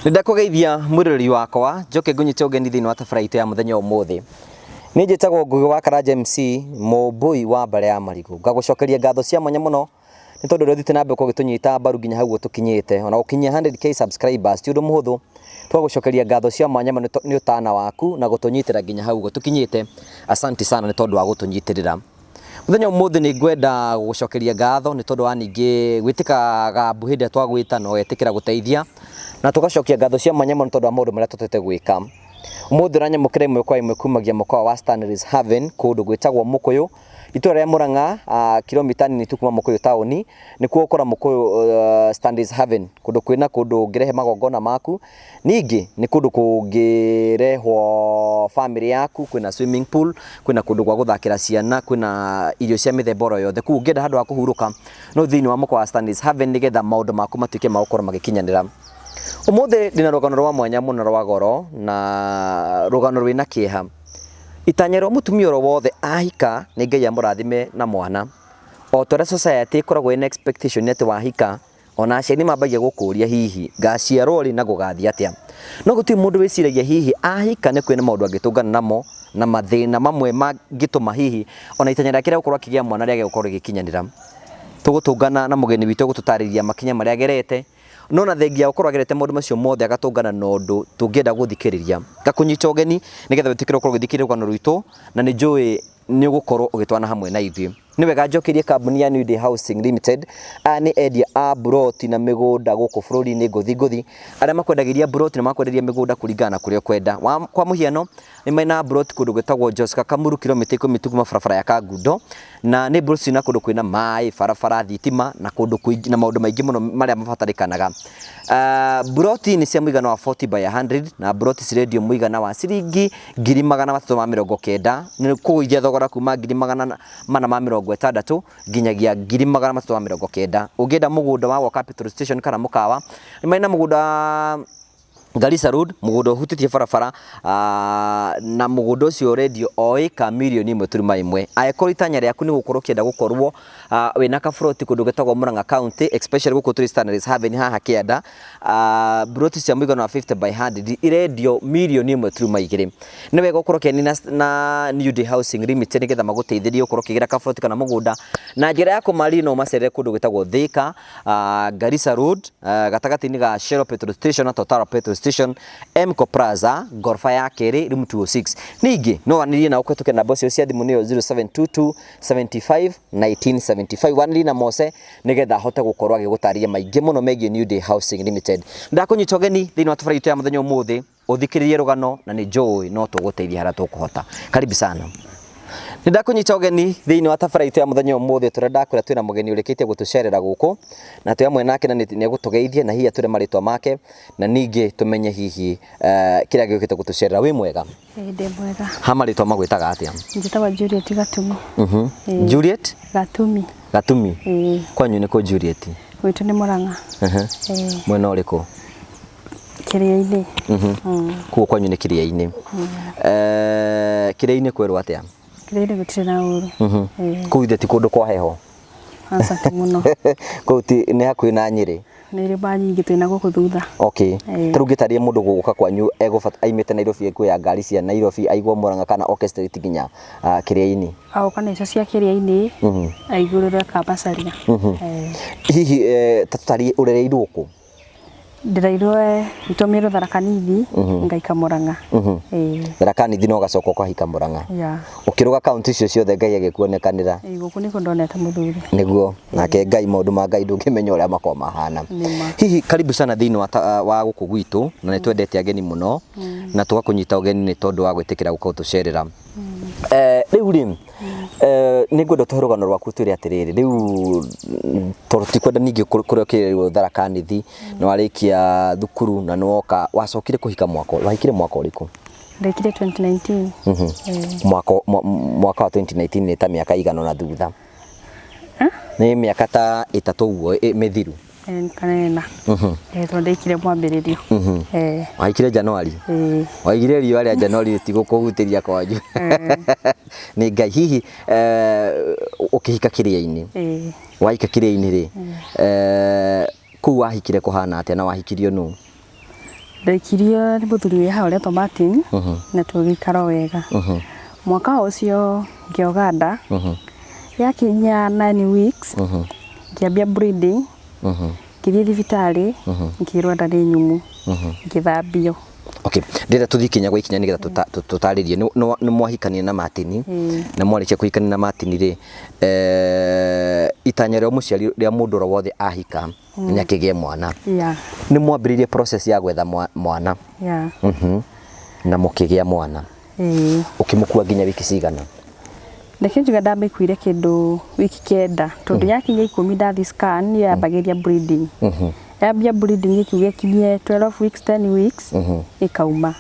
Nĩndakũgeithia mwĩroreri wakwa, njoke ngũnyite ũgeni thĩinĩ wa tabarĩra itũ ya mũthenya wa ũmũthĩ. Niĩ njĩtagwo Ngũgĩ wa Karanja MC, mũmbũi wa mbarĩ ya marigũ. Ngagũcokeria ngatho cia mwanya mũno nĩ tondũ ũrĩa ũthiĩte na mbere gũgĩtũnyita mbaru nginya hau ũtũkinyĩte. Ona gũkinyia 100K subscribers ti ũndũ mũhũthũ. Tũgagũcokeria ngatho cia mwanya mũno nĩ ũtana waku na gũtũnyitĩra nginya hau ũguo tũkinyĩte. Asanti sana nĩ tondũ wa gũtũnyitĩrĩra. Mũthenya ũmũthĩ nĩ ngwenda gũgũcokeria ngatho nĩ tondũ wa ningĩ gwĩtĩka gambu hĩndĩ ĩrĩa twagwĩta na ũgetĩkĩra gũteithia, na tũgacokia ngatho cia mwanya mũno tondũ wa maũndũ marĩa tũhotete gwĩka. Ũmũthĩ ũranyamũkĩra ĩmwe kwa ĩmwe kumagia mũkawa wa Stanley's Haven kũndũ gwĩtagwo Mũkũyũ, itũra rĩa Mũrang'a, kilomita nini tu kuma Mũkũyũ taũni, nĩkuo ũgũkora Mũkũyũ Stanley's Haven, kũndũ kwĩna kũndũ ũngĩrehe magongona maku. Ningĩ nĩ kũndũ kũngĩrehwo bamĩrĩ yaku, kwĩna swimming pool, kwĩna kũndũ gwa gũthakĩra ciana, kwĩna irio cia mĩthemba oro yothe. Koguo ũngĩenda handũ ha kũhurũka no thĩinĩ wa mũkawa wa Stanley's Haven nĩgetha maũndũ maku matuĩke ma gũkorwo magĩkinyanĩra. Ũmũthĩ ndĩna rũgano rwa mwanya mũno rwa goro na rũgano rwĩna kĩeha. Itanya rĩa mũtumia oro wothe ahika nĩ Ngai amũrathime na mwana. O ta ũrĩa society ĩkoragwo ĩna expectation atĩ wahika Ona aciari nĩ mambagia gũkũria hihi ngaciarwo rĩ na gũgathiĩ atĩa. No gũtirĩ mũndũ wĩciragia hihi ahika nĩ kwĩna maũndũ angĩtũngana namo na mathĩna mamwe mangĩtũma hihi ona itanya rĩake rĩa gũkorwo akĩgĩa mwana rĩage gũkorwo rĩgĩkinyanĩra. Tũgũtũngana na mũgeni witũ egũtũtarĩria makinya marĩa agerete, no ona thengia ya gũkorwo agerete maũndũ macio mothe agatũngana na ũndũ tũngĩenda gũthikĩrĩria. Ngakũnyita ũgeni nĩgetha wĩtĩkĩre gũkorwo ũgĩthikĩrĩria rũgano rwitũ na nĩ njũĩ nĩ ũgũkorwo ũgĩtwana hamwe na ithuĩ. Nĩ wega njokerie kambuni ya New Day Housing Limited. Aya nĩ endia a mburoti na mĩgũnda gũkũ bũrũri-inĩ ngũthi ngũthi, arĩa makwendagĩria mburoti na makwenderia mĩgũnda kũringana na kũrĩa ũkwenda. Kwa mũhiano, nĩ marĩ na mburoti kũndũ gwĩtagwo Joska Kamuru, kilomita ikũmi tu kuma barabara ya Kangundo, na nĩ mburoti ciĩna kũndũ kwĩna maĩ, barabara, thitima na kũndũ kũingĩ na maũndũ maingĩ mũno marĩa mabatarĩkanaga. Mburoti nĩ cia mũigana wa 40 by 100 na mburoti cirendio mũigana wa ciringi 390,000, nĩ kũgũithia thogora kuma 460,000 nginyagia 390,000. Ũngĩenda mũgũnda wa gwaka petrol station kana mũkawa, nĩ marĩ na mũgũnda wa Garissa Road, mũgũnda ũhutĩtie barabara na mũgũnda ũcio ũrendio o ĩka 1.1 mirioni. Angĩkorwo itanya rĩaku nĩ gũkorwo ũkĩenda gũkorwo wĩna kaburoti kũndũ gwĩtagwo Murang'a County, especially gũkũ tũrĩ Stanley's Haven haha kĩanda, mburoti cia mũigana wa 50 by 100 irendio 1.2 mirioni. Nĩ wega ũkorwo ũkĩaria na New Day Housing Limited nĩgetha magũteithĩrĩrie ũkorwo ũkĩgĩra kaburoti kana mũgũnda na njĩra ya kũmaria no ũmacerere kũndũ gwĩtagwo Thika, Garissa Road, gatagatĩ-inĩ ga Shell Petrol Station na Total Petrol Station, Emco Plaza, ngoroba ya kerĩ, room 206. Ningĩ no wanĩrie nao kũhĩtũkĩra namba cio cia thimũ nĩyo 0722 75 1975. Wanĩrie na Mose nĩgetha ahote gũkorwo agĩgũtarĩria maingĩ mũno megiĩ New Day Housing Limited. Ndakũnyita ũgeni thĩinĩ wa tabarĩra itũ ya mũthenya ũmũthĩ, ũthikĩrĩrie rũgano na nĩ njũĩ no tũgũteithia harĩa tũkũhota. Karibu sana. Nĩ ndakũnyita ũgeni thĩinĩ wa tabarĩra itũ ya mũthenya ũmũthĩ tũrĩa ndakwĩra twĩna mũgeni ũrĩkĩtie gũtũcerera gũkũ na twĩ hamwe nake na nĩ egũtũgeithia na hihi atwĩre marĩtwa make na ningĩ tũmenye hihi kĩrĩa gĩũkĩte gũtũcerera. Wĩ mwega? Ĩĩ ndĩ mwega. Ha marĩtwa magwĩtaga atĩa? Njĩtagwo Juliet Gatumi. Juliet? Gatumi. Gatumi? Ĩĩ. Kwanyu nĩ kũ Juliet? Gwitũ nĩ Mũrang'a. Ĩĩ. Mwena ũrĩkũ? Kĩrĩa-inĩ. Kuo kwanyu nĩ Kĩrĩa-inĩ. Kĩrĩa-inĩ kwerwo atĩa? Kĩrĩa-inĩ gũtirĩ na ũru. Ĩĩ. Kũu ithe ti kũndũ kwa heho? Aca ti mũno. Kũu ti nĩ hakuhĩ na Nyĩrĩ? Nĩ irĩma nyingĩ twĩna gũkũ thutha. Okay. Ĩĩ. Ta rĩu ũngĩtarĩria mũndũ gũka kwanyu egũbata aimĩte Nairobi ekuoya ngari cia Nairobi aigwo Mũrang'a kana oke straight nginya Kĩrĩa-inĩ? Agoka na icio cia Kĩrĩa-inĩ aigũrĩre Kamacharia. Ĩĩ. Hihi ta tũtarĩrie ũrereirwo kũ? Ndĩreirwo gwitũ Mĩrũ Tharaka Nithi ngaika Mũrang'a. Ĩĩ. Tharaka Nithi na ũgacoka ũkahika Mũrang'a. Yeah. Ũkĩrũga kaunti icio ciothe Ngai agĩkuonekanĩra. Ĩĩ gũkũ nĩkuo ndonete mũthuri. Nĩguo nake Ngai maũndũ ma Ngai ndũngĩmenya ũrĩa makoragwo mahana. Nĩma. Hihi karibu sana thĩinĩ wa gũkũ gwitũ na nĩ twendete ageni mũno na tũgakũnyita ũgeni nĩ tondũ wa gwĩtĩkĩra gũka gũtũcerera. Rĩu rĩ nĩ ngwenda ũtũhe rũgano rwaku ũtwĩre atĩrĩrĩ rĩu tondũ tutikwenda ningĩ kũrĩa ũkĩrereirwo Tharaka Nithi nĩ warĩkia thukuru na nĩ woka wacokire kũhika mwaka wahikire mwaka ũrĩkũ? Ndekire 2019. Mwaka wa 2019 nĩ ta mĩaka igana ũna thutha. Nĩ mĩaka ta ĩtatũ ũguo mĩthiru. Kana ĩna. Tondũ ndaikire mwambĩrĩrio. Waikire Januari? Ĩĩ. Waigire riũa rĩa Januari rĩtigũkũhutĩria kwanyu. Nĩ Ngai hihi ũkĩhika kĩrĩa-inĩ? Ĩĩ. Wahika kĩrĩa-inĩ rĩ, kũu wahikire kũhana atĩa na wahikirio nũ? Ndaikirio nĩ mũthuri wĩ haha ũretwo Martin na tũgĩikara wega. Mwaka ũcio ngĩoga nda yakinya 9 weeks ngĩambia bleeding, ngĩthiĩ thibitarĩ ngĩrwo nda nĩ nyũmũ, ngĩthambio. Okay, ndĩrenda tũthiĩ kinya gwa ikinya nĩgetha tũtarĩrie. Nĩ mwahikania na Martin, na mwarĩkia kũhikania na Martin rĩ, itanya rĩa mũciari rĩa mũndũ oro wothe ahika nĩ akĩgĩe mwana. Nĩ mwambĩrĩirie process ya gwetha mwana. Na mũkĩgĩa mwana. Ũkĩmũkua nginya wiki cigana? Reke njuge ndamĩkuire kĩndũ wiki 9, tondũ yakinya 10 ndathi scan nĩyo yambagĩria bleeding. Yambia bleeding ĩkiuga ĩkinyie 12 weeks, 10 weeks ĩkauma.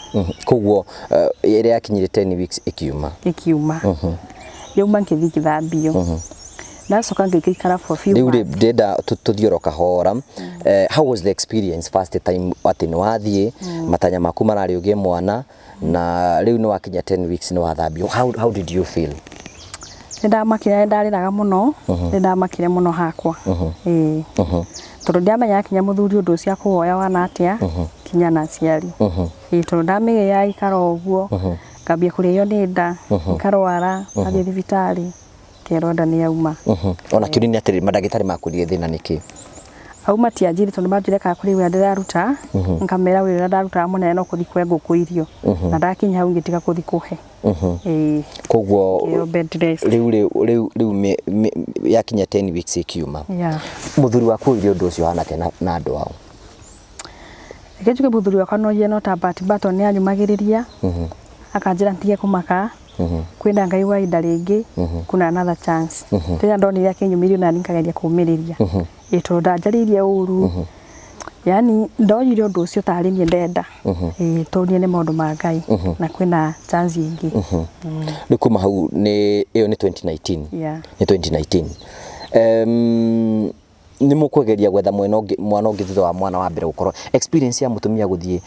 Koguo ĩrĩa yakinyire 10 weeks ĩkiuma. Ĩkiuma. Yauma ngĩthiĩ ngĩthambio. Ndacoka ngĩikara for few Rĩu rĩ, months. ndĩrenda tũthiĩ oro kahora. How was the experience first time atĩ nĩ wathiĩ, matanya maku mararĩ ũgĩe mwana, na rĩu nĩ wakinya 10 weeks nĩ wathambio. How did you feel? Nĩ ndamakire, nĩ ndarĩraga mũno, nĩ ndamakire mũno hakwa. Ĩĩ. Tondũ ndiamenyaga kinya mũthuri ũndũ ũcio akũwoya wana atĩa, kinya na aciari. Ĩĩ, tondũ ndamĩgĩa ikara ũguo, ngambia kũrĩo nĩ nda, ngarwara, ngathiĩ thibitarĩ, ngerwo nda nĩ yauma. Ona kĩũria nĩ atĩrĩrĩ, mandagĩtarĩ makwĩrire thĩna nĩ kĩ? Au matianjĩrire tondũ manjĩrire kana kũrĩ wĩra ndĩraruta, ngamera wĩra ũrĩa ndarutaga mũnene no kũthiĩ kũhe ngũkũ irio. Na ndakinya hau ngĩtiga kũthiĩ kũhe. Ĩĩ. Koguo Ngĩheo bed rest. rĩu rĩ, rĩu yakinya 10 weeks ĩkiuma. Mũthuri waku oire ũndũ ũcio ũhana atĩa na andũ ao? Reke njuge mũthuri wakwa no ye no ta bahati mbaya tondũ nĩ anyumagĩrĩria, akanjĩra ndige kũmaka, kwĩna Ngai wa ihinda rĩngĩ, kuna another chance. Rĩrĩa ndonire akĩnyumĩria nani nkageria kũmĩrĩria. Ĩĩ, tondũ ndanjarĩirie ũru. Yaani ndoyire ũndũ ũcio tarĩ niĩ ndenda. Ĩĩ, tondũ niĩ nĩ maũndũ ma Ngai na kwĩna chance ĩngĩ. Rĩu kuma hau nĩ ĩyo nĩ 2019. Nĩ 2019. Nĩ mũkũgeria gwetha mwana ũngĩ thutha wa mwana wa mbere gũkorwo experience ya mũtumia gũthiĩ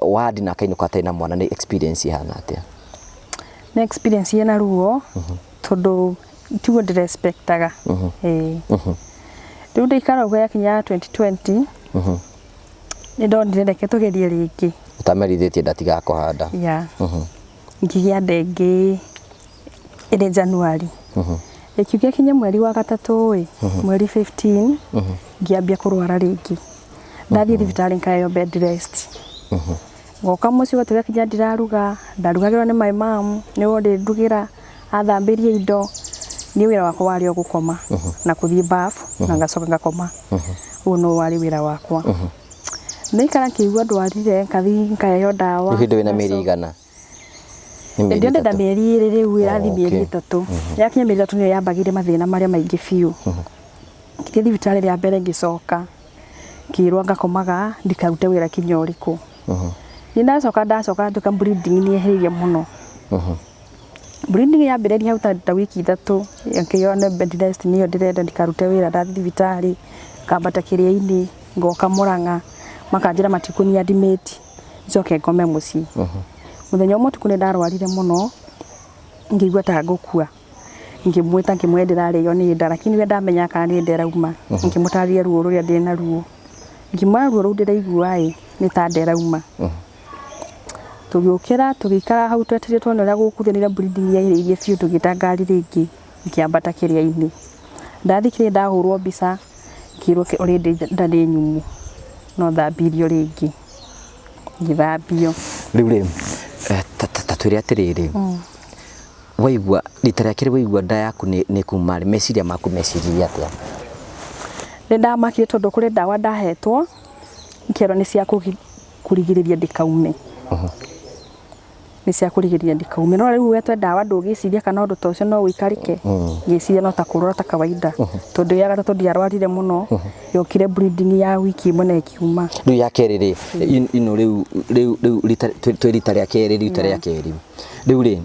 wadi na akainũka atarĩ na mwana nĩ experience ihana atĩa? Nĩ experience ĩna ruo tondũ tiguo ndĩrespectaga. Ĩĩ. Rĩu ndaikara ũguo yakinya 2020, nĩ ndonire reke tũgerie rĩngĩ. Ũtamerithĩtie ndatigaga kũhanda. Ngĩgĩa nda ĩngĩ ĩrĩ January. Ĩkiuga kinya mweri wa gatatũ ĩ, mweri 15, ngĩambia kũrwara rĩngĩ. Ndathiĩ thibitarĩ nkaheo bed rest. Ngoka mũciĩ gwatuĩka kinya ndiraruga, ndarugagĩrwo nĩ my mom, nĩwe ũrĩndugĩra, athambĩrie indo. Niĩ wĩra wakwa warĩ o gũkoma na kũthiĩ bafu na ngacoka ngakoma. Ũguo no warĩ wĩra wakwa. Ndaikara ngĩigua ndwarire, ngathiĩ nkaheo ndawa. Rĩu hĩndĩ wĩna mĩeri igana? Ndĩrenda mĩeri 2 rĩu ĩrathiĩ mĩeri 3. Yakinya mĩeri 3 nĩyo yambagĩria mathĩna marĩa maingĩ biũ. Ngĩthiĩ thibitarĩ rĩa mbere ngĩcoka, ngĩrwo ngakomaga ndikarute wĩra kinya ũrĩkũ. Niĩ ndacoka nduĩka bleeding nĩ yehereirie mũno. Bleeding yambĩrĩria hau ta wiki 3, ngĩona nĩ bed rest nĩyo ndĩrenda ndikarute wĩra. Ndathiĩ thibitarĩ, ngambata kĩrĩa-inĩ, ngoka Mũrang'a, makanjĩra matikũni admit, njoke ngome mũciĩ. Mũthenya ũmwe ũtukũ nĩ ndarwarire mũno, ngĩigua ta ngũkua. Ngĩmwĩta ngĩmwĩra ndĩrarĩo nĩ nda, lakini we ndamenyaga kana nĩ nda ĩrauma. Ngĩmũtarĩria ruo rũrĩa ndĩna ruo. Ngĩmwĩra ruo rũu ndĩraigua ĩ, nĩ ta nda ĩrauma. Tũgĩũkĩra, tũgĩikara hau twetereire tuone ũrĩa gũkũthiĩ, nĩrĩo bleeding yairĩirie biũ, tũgĩta ngari rĩngĩ, ngĩambata kĩrĩa-inĩ. Ndathiĩ kĩrĩa ndahũrwo mbica, ngĩrwo already nda nĩ nyũmũ, no thambirio rĩngĩ. Ngĩthambio. Rĩu rĩ, ta twĩre atĩrĩrĩ, waigua rita rĩa kerĩ waigua nda yaku nĩ kuma rĩ, meciria maku meciririe atĩa? Nĩ ndamakire tondũ kũrĩ ndawa ndahetwo, ngĩrwo nĩ cia kũrigĩrĩria ndĩkaume. Nĩ cia kũrigĩrĩria ndĩkaume. No rĩu wetwe ndawa ndũgĩciria kana ũndũ ta ũcio no ũikarĩke. Ngĩciria no ta kũrwara ta kawaida. Tondũ ya gatatũ ndiarwarire mũno, yokire bleeding ya wiki ĩmwe na ĩkiuma. Rĩu ya kerĩ rĩ, ino rĩu, rĩu, rĩu rita, twĩ rita rĩa kerĩ, rita rĩa kerĩ. Rĩu rĩ,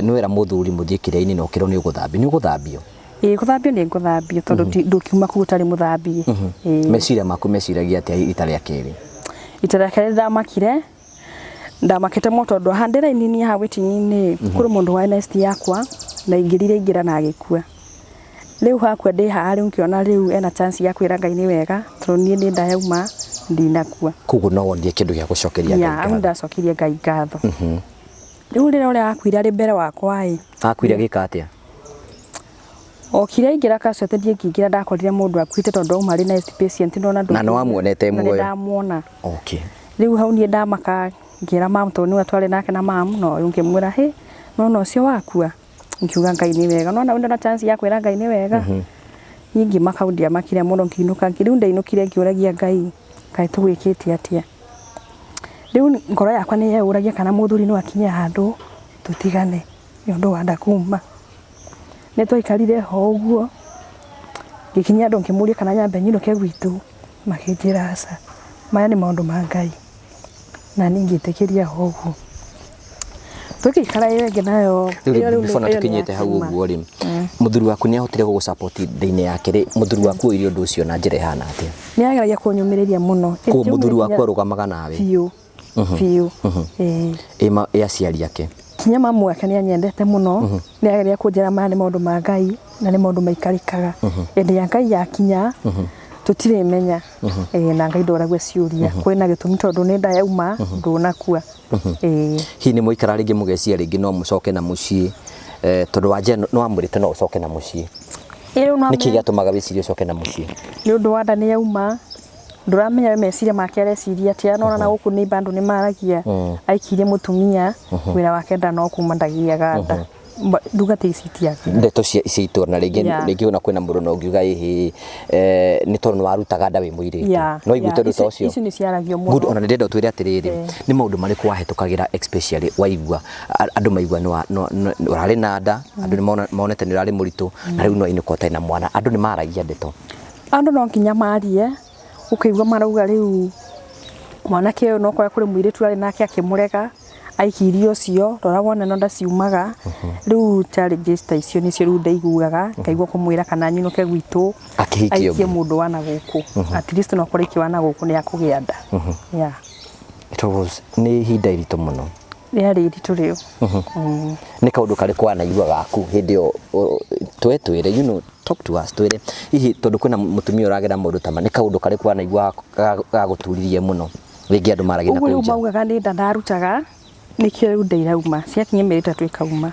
nĩ wera mũthuri mũthiĩ kĩrĩa-inĩ na ũkĩrwo nĩ ũgũthambio. Nĩ ũgũthambio? Ĩĩ, gũthambio nĩ ngũthambio tondũ ndũkiuma kũu ũtarĩ mũthambie. Ĩĩ. Meciria maku meciragia atĩa rita rĩa kerĩ? Rita rĩa kerĩ ndamakire, ndamakĩte mũno tondũ haha ndĩrainini haha waiting-inĩ, kũrĩ mũndũ wa NST yakwa na ingĩrire ingĩra na agĩkua. Rĩu hakua ndĩ haha rĩu ngĩona rĩu ena chance ya kwĩra Ngai nĩ wega tondũ niĩ nĩ nda yauma Ndinakua. Koguo no wonire kĩndũ gĩa gũcokeria Ngai Ya, au ngatho. ndacokirie Ngai ngatho. Rĩu rĩrĩa ũrĩa akuire arĩ mbere wakwa ĩ, Akuire agĩka atĩa? Okire aingĩra casualty, niĩ ngĩingĩra ndakorire mũndũ akuĩte tondũ auma arĩ next patient nona. Na nĩwamuonete Na muoyo? Nĩndamuona. Okay. Rĩu hau niĩ ndamaka, ngĩra mamu tondũ nĩwe twarĩ nake na mamu, no rĩu ngĩmwĩra, "Hĩ, nona ũcio wakua." Ngiuga Ngai nĩ wega, nona ndona chance ya kwĩra Ngai nĩ wega. Niĩ ngĩmaka hau, ndiamakire mũno, ngĩinũka. Rĩu ndainũkire ngĩũragia Ngai, kaĩ tũgwĩkĩte atĩa? Rĩu ngoro yakwa nĩ yeyũragia kana mũthuri no akinye handũ tũtigane nĩ ũndũ wa nda kuma. Nĩ twaikarire ho ũguo, ngĩkinyia andũ, ngĩmũria kana nyambe nyinũke gwitũ, makĩnjĩra aca, maya nĩ maũndũ ma Ngai, na niĩ ngĩtĩkĩria ho ũguo. Tũgĩikara ĩyo ĩngĩ nayo. Rĩu Ĩyo rĩ, rĩu before na ĩyo nĩ tũkinyĩte hau yakiuma. ũguo rĩ, mũthuri waku nĩ ahotire gũgũ support thĩinĩ yake rĩ? Mũthuri waku oire ũndũ ũcio na njĩra ĩhana atĩa? Nĩ ageragia kũnyũmĩrĩria mũno. Koguo mũthuri waku arũgamaga nawe? Biũ biũ, ĩĩ. Ĩ aciari ake? Kinya mamu wake nĩ anyendete mũno, nĩ ageria kũnjĩra maya nĩ maũndũ ma Ngai na nĩ maũndũ maikarĩkaga, ĩndĩ ya Ngai yakinya tũtirĩ menya. Ĩĩ, na Ngai ndoragua ciũria, kwĩna gĩtũmi tondũ nĩ nda yauma ndũnakua, ĩĩ. Hihi nĩ mwaikara rĩngĩ mũgecia rĩngĩ no mũcoke na mũciĩ, tondũ wanja nĩ wamwĩrĩte no ũcoke na mũciĩ? Ĩ, rĩu no Nĩkĩ gĩatũmaga wĩcirie ũcoke na mũciĩ? Nĩ ũndũ wa nda nĩ yauma, ndũramenya we meciria make areciria atĩa, nona na gũkũ nĩ andũ nĩ maragia aikirie mũtumia wĩra wake nda no kuma ndagĩaga nda. Nduga ta ici itiagĩra. Ndeto cia itũra na rĩngĩ rĩngĩ ona kwĩna mũndũ no ũngiuga ĩhĩ, nĩ tondũ nĩ warutaga nda wĩ mũirĩtu, no iguĩte ũndũ ta ũcio? Icio nĩ ciaragio Good. mũno. Ona nĩ ndĩrenda ũtwĩre atĩrĩrĩ, nĩ maũndũ marĩkũ wahĩtũkagĩra, especially waigua andũ maigua nĩ ũrarĩ na nda, andũ nĩ monete nĩ ũrarĩ mũritũ na rĩu no inũka ũtarĩ na mwana, andũ nĩ maragia ndeto? Andũ no nginya marie, ũkaigua marauga rĩu mwanake ũyũ no korwo kũrĩ mũirĩtu arĩ nake akĩmũrega, aikirie ũcio, rora wone no nda ciumaga. Rĩu challenges ta icio nĩcio rĩu ndaiguaga, ngaigua kũmwĩra kana nyinũke gwitũ. Akĩhikie Aikie ũngĩ. Mũndũ wa na gũkũ, at least no korwo aikie wa na gũkũ nĩ akũgĩa nda, yeah. It was nĩ ihinda iritũ mũno. Rĩarĩ iritũ rĩu. Nĩ kaũndũ karĩkũ wanaigua gaku hĩndĩ ĩyo? Twe twĩre, talk to us, twĩre hihi tondũ kwĩna mũtumia ũragera maũndũ ta ma, nĩ kaũndũ karĩkũ wanaigua gagũturirie mũno, rĩngĩ andũ maragia na Ũguo kũu rĩu nja? Maugaga nĩ nda ndarutaga, nĩkĩo rĩu nda irauma, ciakinya mĩeri 3 ĩkauma,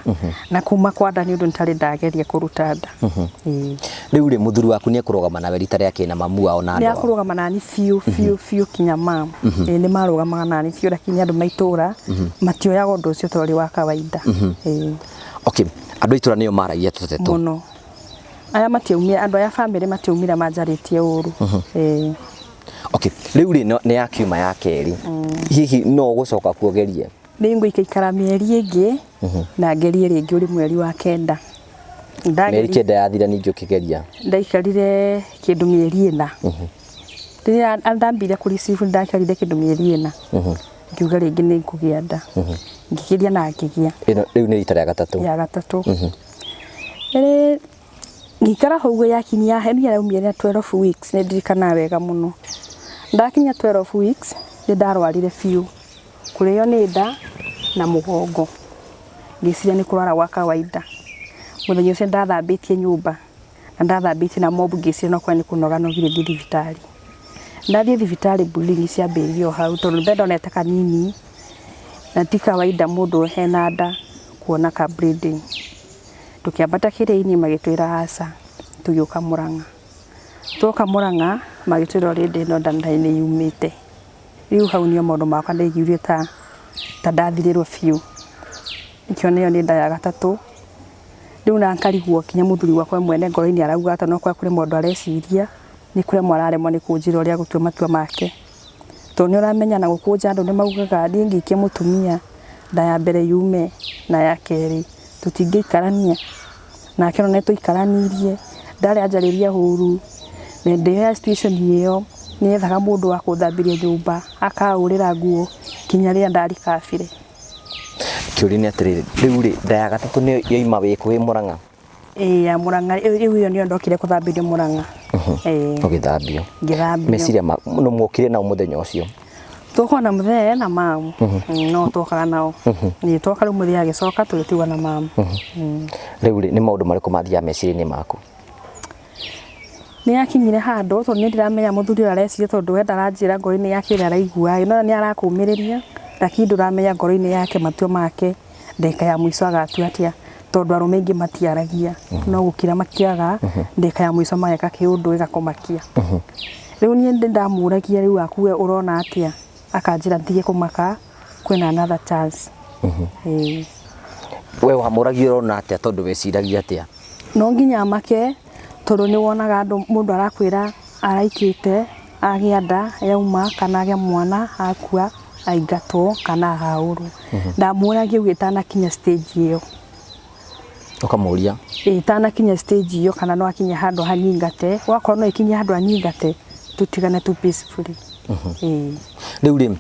na kuma kwa nda nĩ ũndũ nĩtarĩ ndageria kũruta nda. Ĩĩ. Rĩu rĩ, mũthuri waku nĩ ekũrũgama nawe rita rĩa kerĩ na mamu wao na Nĩ andũ ao? akũrũgama nani biũ biũ biũ, kinya mam. Ĩĩ, nĩ marũgamaga nani biũ, lakini andũ maitũra matioyaga ũndũ ũcio ta ũrĩ wa kawaida. Ĩĩ. Okay, andũ a itũra nĩo maragia tũteto? Mũno. Aya matiaumire, andũ aya bamĩrĩ matiaumire manjarĩtie ũru. Ĩĩ. Okay, rĩu rĩ, nĩ yakiuma ya kerĩ, hihi no ũgũcoka kuogerie? Nĩ ngũikaikara mĩeri ĩngĩ na ngerie rĩngĩ ũrĩ mweri wa 9. Mĩeri 9 yathira ningĩ ũkĩgeria? Ndaikarire kĩndũ mĩeri 4. Rĩrĩa ndambire kũ receive, ndaikarire kĩndũ mĩeri 4, ngiuga rĩngĩ nĩ ngũgĩa nda, ngĩgeria na ngĩgĩa. Ĩno rĩu nĩ rita rĩa gatatũ? Ya gatatũ. Ĩrĩ ngĩikara hau ũguo, yakinyia niĩ yaumire na 12 weeks, nĩ ndirikanaga wega mũno. Ndakinya 12 weeks nĩ ndarwarire biũ, kũrĩo nĩ nda na mũgongo, ngĩciria nĩ kũrwara gwa kawaida. Mũthenya ũcio ndathambĩtie nyũmba na ndathambĩtie na mop, ngĩciria no korwo nĩ kũnoga nogire, thiĩ thibitarĩ. Ndathiĩ thibitarĩ, bleeding ciambĩrĩirie o hau, tondũ mbere ndonete kanini na ti kawaida mũndũ ena nda kuona ka bleeding. Tũkĩambata kĩrĩa-inĩ, magĩtwĩra aca, tũgĩũka Mũrang'a. Twoka Mũrang'a magĩtwĩra already ĩno nda nĩ yumĩte. Rĩu hau nĩo maũndũ makwa ndaiguire ta ndathirĩrwo biũ, ngĩona ĩyo nĩ nda ya gatatũ. Rĩu na ngarigwo, nginya mũthuri wakwa mwene ngoro-inĩ arauga atĩ no korwo kũrĩ maũndũ areciria, nĩ kũremwo araremwo nĩ kũnjĩra ũrĩa agũtua matua make, tondũ nĩ ũramenya na gũkũ nja andũ nĩ maugaga niĩ ngĩikia mũtumia nda ya mbere yume na ya kerĩ tũtingĩikarania nake, ona nĩ tũikaranirie, ndarĩ anjarĩria ũru, na ndĩ ya situation ĩyo nĩethaga mũndũ wa kũthambĩria nyũmba, akahũrĩra nguo nginya rĩrĩa ndarikabire. Kĩũria nĩ atĩrĩrĩ, rĩu rĩ, nda ya gatatũ nĩ yoima wĩkũ, wĩ Mũrang'a? Ĩĩ, ya Mũrang'a rĩu, ĩyo nĩyo ndokire kũthambĩrio Mũrang'a. Ĩĩ. Ũgĩthambio? Ngĩthambio. Meciria ma no mwokire nao mũthenya ũcio? Tũkorwo na mũthee na mamu, no twokaga nao. Nĩ twoka rĩu mũthee agĩcoka, tũgĩtigwo na mamu. Rĩu rĩ, nĩ maũndũ marĩkũ mathiaga meciria-inĩ maku? Nĩ yakinyire handũ tondũ niĩ ndiramenya mũthuri ũrĩa areciria tondũ we ndaranjĩra ngoro-inĩ yake ũrĩa araigua ĩ, no nĩ arakũmĩrĩria lakini ndũramenya ngoro-inĩ yake matua make ndagĩka ya mũico agatua atĩa tondũ arũme aingĩ matiaragia no gũkira makiraga ndagĩka ya mũico mageka kĩũndũ gĩgakũmakia. Rĩu niĩ nĩ ndamũragia rĩu aku we ũrona atĩa, akanjĩra ndige kũmaka kwĩna another chance. Ĩĩ. We wamũragia ũrona atĩa tondũ weciragia atĩa? No nginya make tondũ nĩ wonaga andũ mũndũ arakwĩra araikĩte agĩa nda yauma kana agĩa mwana akua aingatwo kana ahaũrwo. Ndamũragia ũguo ĩtanakinya stage ĩyo. Ũkamũria? Ĩĩ ĩtanakinya stage ĩyo kana no akinye handũ hanyingate, wakorwo no ĩkinye handũ hanyingate tũtigane tu peacefully. Ĩĩ. Rĩu rĩ,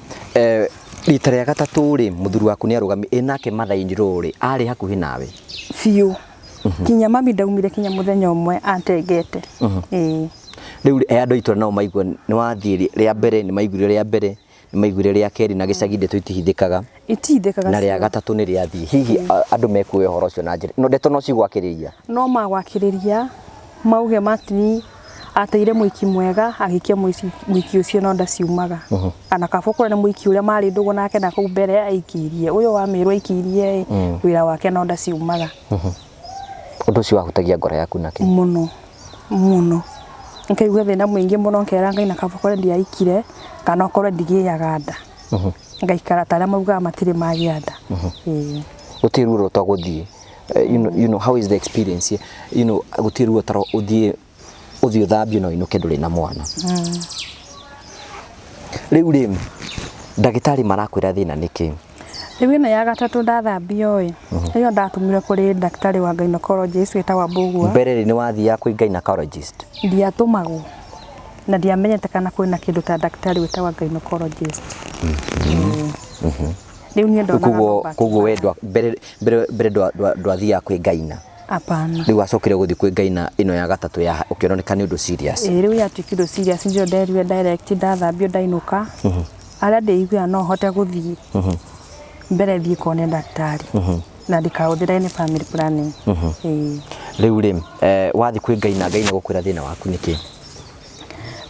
rita rĩa gatatũ rĩ, mũthuri waku nĩ arũgami, ĩ nake mother in law rĩ, arĩ hakuhĩ nawe? Biũ. Kinya mami ndaumire kinya mũthenya ũmwe antengete. Ĩĩ. Rĩu rĩ, andũ a itũra nao maigua nĩ wathiĩ rĩa mbere, nĩ maiguire rĩa mbere, nĩ maiguire rĩa kerĩ na gĩcagi ndeto itihithĩkaga. Itihithĩkaga Na rĩa gatatũ nĩ rĩathiĩ. Hihi andũ mekuoya ũhoro ũcio na njĩra, no ndeto no cigwakĩrĩria? No magwakĩrĩria mauge Martin ateire mũiki mwega agĩikia mũiki ũcio no ndaciumaga. Ana kaba ũkorwo nĩ mũiki ũrĩa marĩ ndũgũ nake na kũu mbere aikirie, ũyũ wa Mĩrũ aikirie ĩ, wĩra wake no ndaciumaga. Ũndũ ũcio wahutagia ngoro yaku na kĩ? Mũno mũno, nkaigua thĩna mũingĩ mũno nkera Ngai na kaba ũkorwo ndiaikire kana ũkorwo ndigĩaga nda. Ngaikara ta arĩa maugaga matirĩ magĩa nda. Ĩĩ. Gũtirĩ ruo rwa gũthiĩ. You know, how is the experience? You know, gũtirĩ ruo ta ũthiĩ ũthiĩ ũthambio na ũinũke ndũrĩ na mwana. Rĩu rĩ, ndagĩtarĩ marakwĩra thĩna nĩ kĩ? Rĩu ĩno ya gatatũ ndathambio ĩ, ĩyo ndatũmirwo kũrĩ ndagĩtarĩ wa gynecologist wĩtagwo Mbũgua. Mbere rĩ nĩ wathiaga kwĩ gynecologist? Ndiatũmagwo na ndiamenyete kana kwĩna kĩndũ ta ndagĩtarĩ wĩtagwo gynecologist. Rĩu niĩ ndonaga Koguo no koguo we mbere mbere mbere ndwathiaga kwĩ gyna. Hapana. Rĩu wacokire gũthiĩ kwĩ gyna ĩno ya gatatũ ya ũkĩoneka nĩ ũndũ serious. Ĩĩ rĩu yatuĩkire serious ndio nderire direct ndathambio ndainũka. Harĩa ndĩiguaga no hote gũthiĩ mbere thiĩ kone ndagĩtarĩ na ndikahũthĩre any family planning. Ĩĩ. Rĩu rĩ, wathiĩ kwĩ gyna, gyna gũkwĩra thĩna waku nĩ kĩ?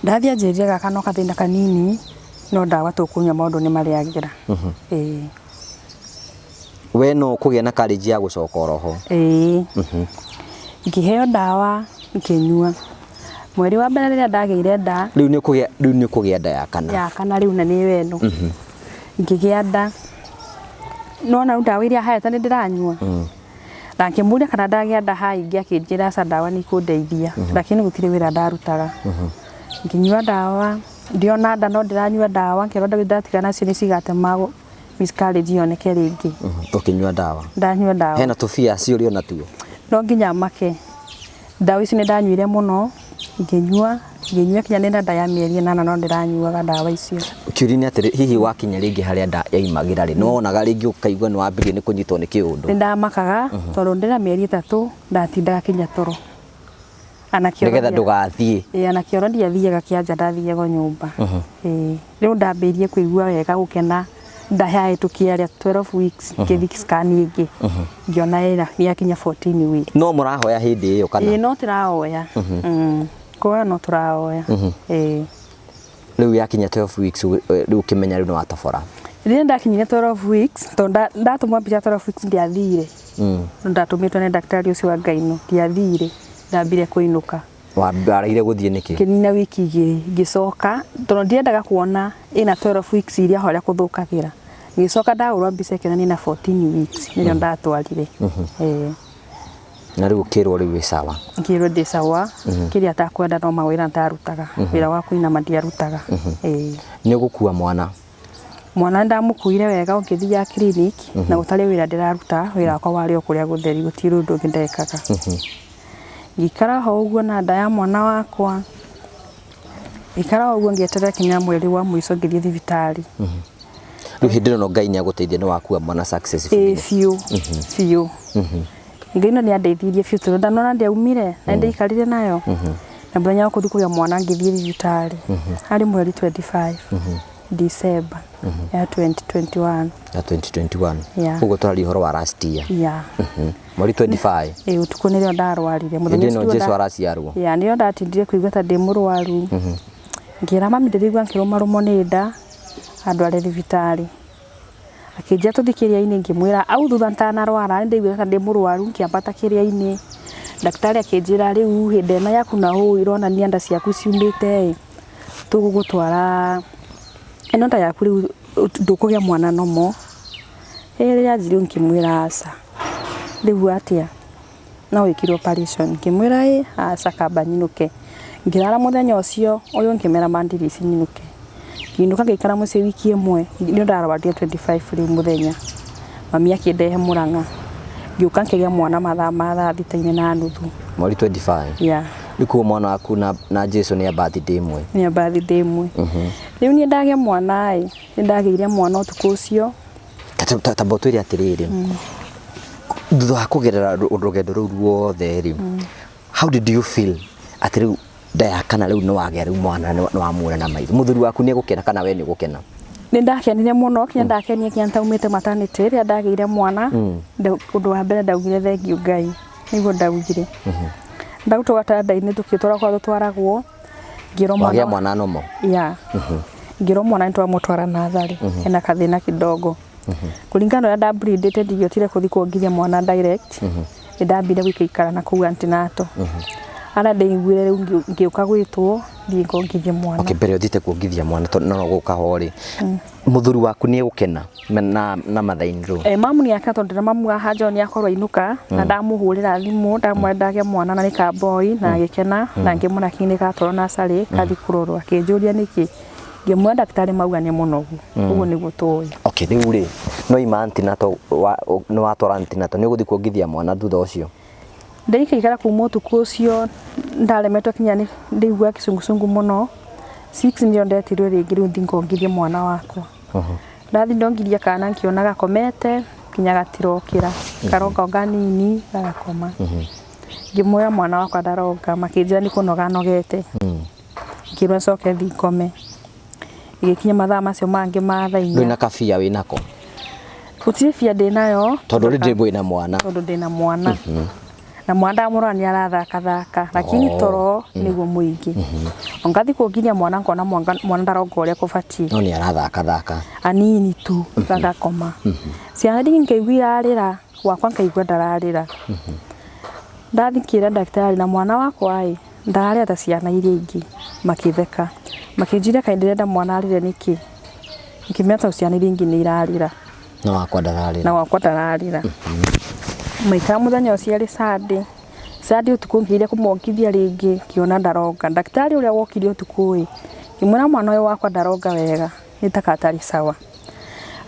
Ndathiĩ anjĩrire gaka no gathĩna kanini no ndawa tũkũnyua maũndũ nĩ marĩagĩra. Ĩĩ. We no kũgĩa na courage ya gũcoka oroho. Ĩĩ. Ngĩheo ndawa ngĩnyua. Mweri wa mbere rĩrĩa ndagĩire nda. Rĩu nĩ ũkũgĩa, rĩu nĩ ũkũgĩa nda ya kana. Ya kana rĩu na nĩyo ĩno. Ngĩgĩa nda. Nona rĩu ndawa iria heete nĩ ndĩranyua. Na ngĩmũria kana ndagĩa nda haingĩ akĩnjĩra aca ndawa nĩ ikũndeithia. Lakini gũtirĩ wĩra ndarutaga. Ngĩnyua ndawa, ndiona nda no ndĩranyua ndawa, ngĩrwo ndatigana nacio nĩ cigatũma miscarriage yoneke rĩngĩ. Ũkĩnyua ndawa? Ndanyua ndawa. Hena tũbia cio ũrĩ ona tuo? No nginya make. Ndawa ici nĩ ndanyuire mũno, ngĩnyua, ngĩnyua kinya ndĩna nda ya mĩeri ĩnana no ndĩranyuaga ndawa icio. Kĩũria nĩ atĩrĩ, hihi wakinya rĩngĩ harĩa nda yaimagĩra rĩ, nĩ wonaga rĩngĩ ũkaigua nĩ wambĩrĩria nĩ kũnyitwo nĩ kĩũndũ? Nĩ ndamakaga tondũ ndĩna mĩeri ĩtatũ ndatindaga kinya toro. Nĩgetha ndũgathiĩ. Ĩĩ ona kĩoro ndiathiaga kĩa nja ndathiaga o nyũmba. Ĩĩ rĩu ndambĩrĩirie kũigua wega gũkena ndahĩtũkia rĩa 12 weeks ngĩthiĩ scan ĩngĩ ngĩona ĩna nĩyakinya 14 weeks. No mũrahoya hĩndĩ ĩyo kana? Ĩĩ no tũrahoya. Kũhoya no tũrahoya. Ĩĩ. Rĩu yakinya 12 weeks rĩu ũkĩmenya rĩu nĩ watobora. Rĩrĩa ndakinyire 12 weeks tondũ ndatũmwo mbica 12 weeks ndiathire. Ndatũmĩtwo nĩ ndagĩtarĩ ũcio wa gyno ndiathire ndambire kũinũka. Waregire gũthiĩ nĩkĩ? Ngĩnina wiki igĩrĩ ngĩcoka tondũ ndiendaga kuona ĩna 12 weeks iria harĩa kũthũkagĩra. Ngĩcoka ndahũrwo mbica ĩkĩonania ĩna 14 weeks nĩrĩo ndatwarire. Ĩĩ. Na rĩu ũkĩrwo rĩu wĩ sawa? Ngĩrwo ndĩ sawa, kĩrĩa atakwenda no mawĩra ndarutaga, wĩra wa kũinama ndiarutaga. Ĩĩ. Nĩ ũgũkua mwana? Mwana ndamũkuire wega o ngĩthiaga clinic na gũtarĩ wĩra ndĩraruta, wĩra wakwa warĩ o kũrĩa gũtheri gũtirĩ ũndũ ũngĩ ndekaga. Ngĩikara ho ũguo na nda ya mwana wakwa, ngĩikara o ũguo ngĩeterera kinya mweri wa mũico ngĩthiĩ thibitarĩ. Rĩu hĩndĩ ĩno Ngai nĩ agũteithia nĩ wakua mwana successfully. Ĩĩ biũ, biũ. Ngai no nĩ andeithirie biũ tondũ ndanona ndiaumire na nĩndaikarire nayo. Na mũthenya wa kũthiĩ kũgĩa mwana ngĩthiĩ thibitarĩ. Harĩ mweri 25 December ya 2021. Ya 2021. Yeah. Ũguo tũraria ũhoro wa last year. Yeah. Mweri 25. Ĩ, ũtukũ nĩrĩo ndarwarire. Hĩndĩ Mũthenya ĩno ũcio Jesu araciarwo. Ya, nĩrĩo ndatindire kũigua ta ndĩ mũrwaru. Ngĩra mami ndĩraigua ngĩrũmarũmwo nĩ nda, andware thibitarĩ. Akĩnjĩra tũthiĩ kĩrĩa-inĩ, ngĩmwĩra au thutha ntanarwara nĩndaiguaga ta ndĩ mũrwaru, ngĩambata kĩrĩa-inĩ. Ndagĩtarĩ akĩnjĩra rĩu hĩndĩ ĩno yaku na ũũ ironania nda ciaku ciumĩte ĩ, tũgũgũtwara ĩno nda yaku rĩu ndũkũgĩa mwana nomo. Rĩrĩa anjĩrire ũguo ngĩmwĩra aca, rĩu atĩa? No wĩkirwo operation. Ngĩmwĩra ĩ aca kamba nyinũke. Ngĩrara mũthenya ũcio ũyũ ngĩmera mandirĩci nyinũke. Ngĩinũka ngĩikara mũciĩ wiki ĩmwe, nĩ ndarwarire 25 rĩu mũthenya. Mami akĩndehe Mũrang'a. Ngĩũka ngĩgĩa mwana mathaa ma thaa thita-inĩ na nuthu. Mweri 25. Yeah. Rĩu koguo mwana waku na Jesu nĩ a birthday ĩmwe. Nĩ a birthday ĩmwe. Rĩu niĩ ndagĩa mwana ĩ, nĩ ndagĩire mwana ũtukũ ũcio. Tamba ũtwĩre atĩrĩrĩ, thutha wa kũgerera rũgendo rũu ruothe rĩ, how did you feel atĩ rĩu nda ya kana rĩu nĩ wagĩa rĩu mwana nĩ wamuona na maitho? Mũthuri waku nĩ egũkena kana we nĩ ũgũkena? Nĩ ndakenire mũno, kinya ndakenie kinya ntaumĩte maternity rĩrĩa ndagĩire mwana. Ũndũ wa mbere ndaugire thengiũ Ngai, nĩguo ndaugire. Ndarutwo gatanda-inĩ tũkĩtwarwo kũrĩa tũtwaragwo, ngĩrwo mwana Wagĩa mwana nomo? Yeah. Ngĩrwo mwana nĩ twamũtwara natharĩ, ena kathĩna kidogo. Kũringana na ũrĩa ndableedĩte ndingĩhotire kũthiĩ kuongithia mwana direct. Nĩ ndambire gũikaikara na kũu antenatal. Harĩa ndaiguire rĩu ngĩũka gwĩtwo thiĩ ngongithie mwana. Okay, mbere ũthiĩte kuongithia mwana tondũ no gũka ho rĩ, mũthuri waku nĩ egũkena na mother in law? Mamu nĩ akena tondũ ndĩna mamu haha John akorwo ainũka na ndamũhũrĩra thimũ ndamwĩra ndagĩa mwana na nĩ ka boy na agĩkena na ngĩmwĩra kinya nĩ gatwarwo nursery kathiĩ kũrorwo. Akĩnjũria nĩkĩ, ngĩmwĩra ndagĩtarĩ mauga nĩ mũnogu, ũguo nĩguo tũĩ. Okay, rĩu rĩ, no ima antenatal, nĩ watwara antenatal, nĩ ũgũthiĩ kuongithia mwana thutha ũcio? Ndaikaikara kuma ũtukũ ũcio ndaremetwo kinya nĩ ndaigua kĩcungucungu mũno. 6 nĩrĩo ndetirwo rĩngĩ rĩu thiĩ ngongithie mwana wakwa. Ndathiĩ ndongirie kana ngĩona gakomete kinya gatirokĩra, karonga o kanini gagakoma. Ngĩmwĩra mwana wakwa ndaronga, makĩnjĩra nĩ kũnoga anogete. Ngĩrwo ncoke thiĩ ngome. Ĩgĩkinya mathaa macio mangĩ ma thaa inya. Ndũrĩ na kabia wĩnako? Gũtirĩ bia ndĩnayo. Tondũ rĩu ndĩ na mwana. Tondũ ndĩna mwana. Na mwana ndamũrora nĩ arathakathaka, lakini toro nĩguo mũingĩ. Ngathiĩ kuongithia mwana ngona mwana ndaronga ũrĩa kũbatiĩ. No nĩ arathakathaka. Anini tu gagakoma. Ciana ingĩ ngaigua irarĩra, wakwa ngaigua ndararĩra. Ndathiĩ ngĩra ndagĩtarĩ na mwana wakwa ĩ, ndararĩra ta ciana iria ingĩ, makĩtheka. Makĩnjũria kaĩ ndĩrenda mwana arĩre nĩkĩ? Ngĩmera tondũ ciana iria ingĩ nĩ irarĩra. Na wakwa ndararĩra. Na wakwa ndararĩra. Maikara mũthenya ũcio arĩ Sunday. Sunday ũtukũ ngĩgeria kũmwongithia rĩngĩ ngĩona ndaronga. Ndagĩtarĩ ũrĩa wokire ũtukũ ĩ, ngĩmwĩra mwana ũyũ wakwa ndaronga wega, nĩ ta gatarĩ sawa.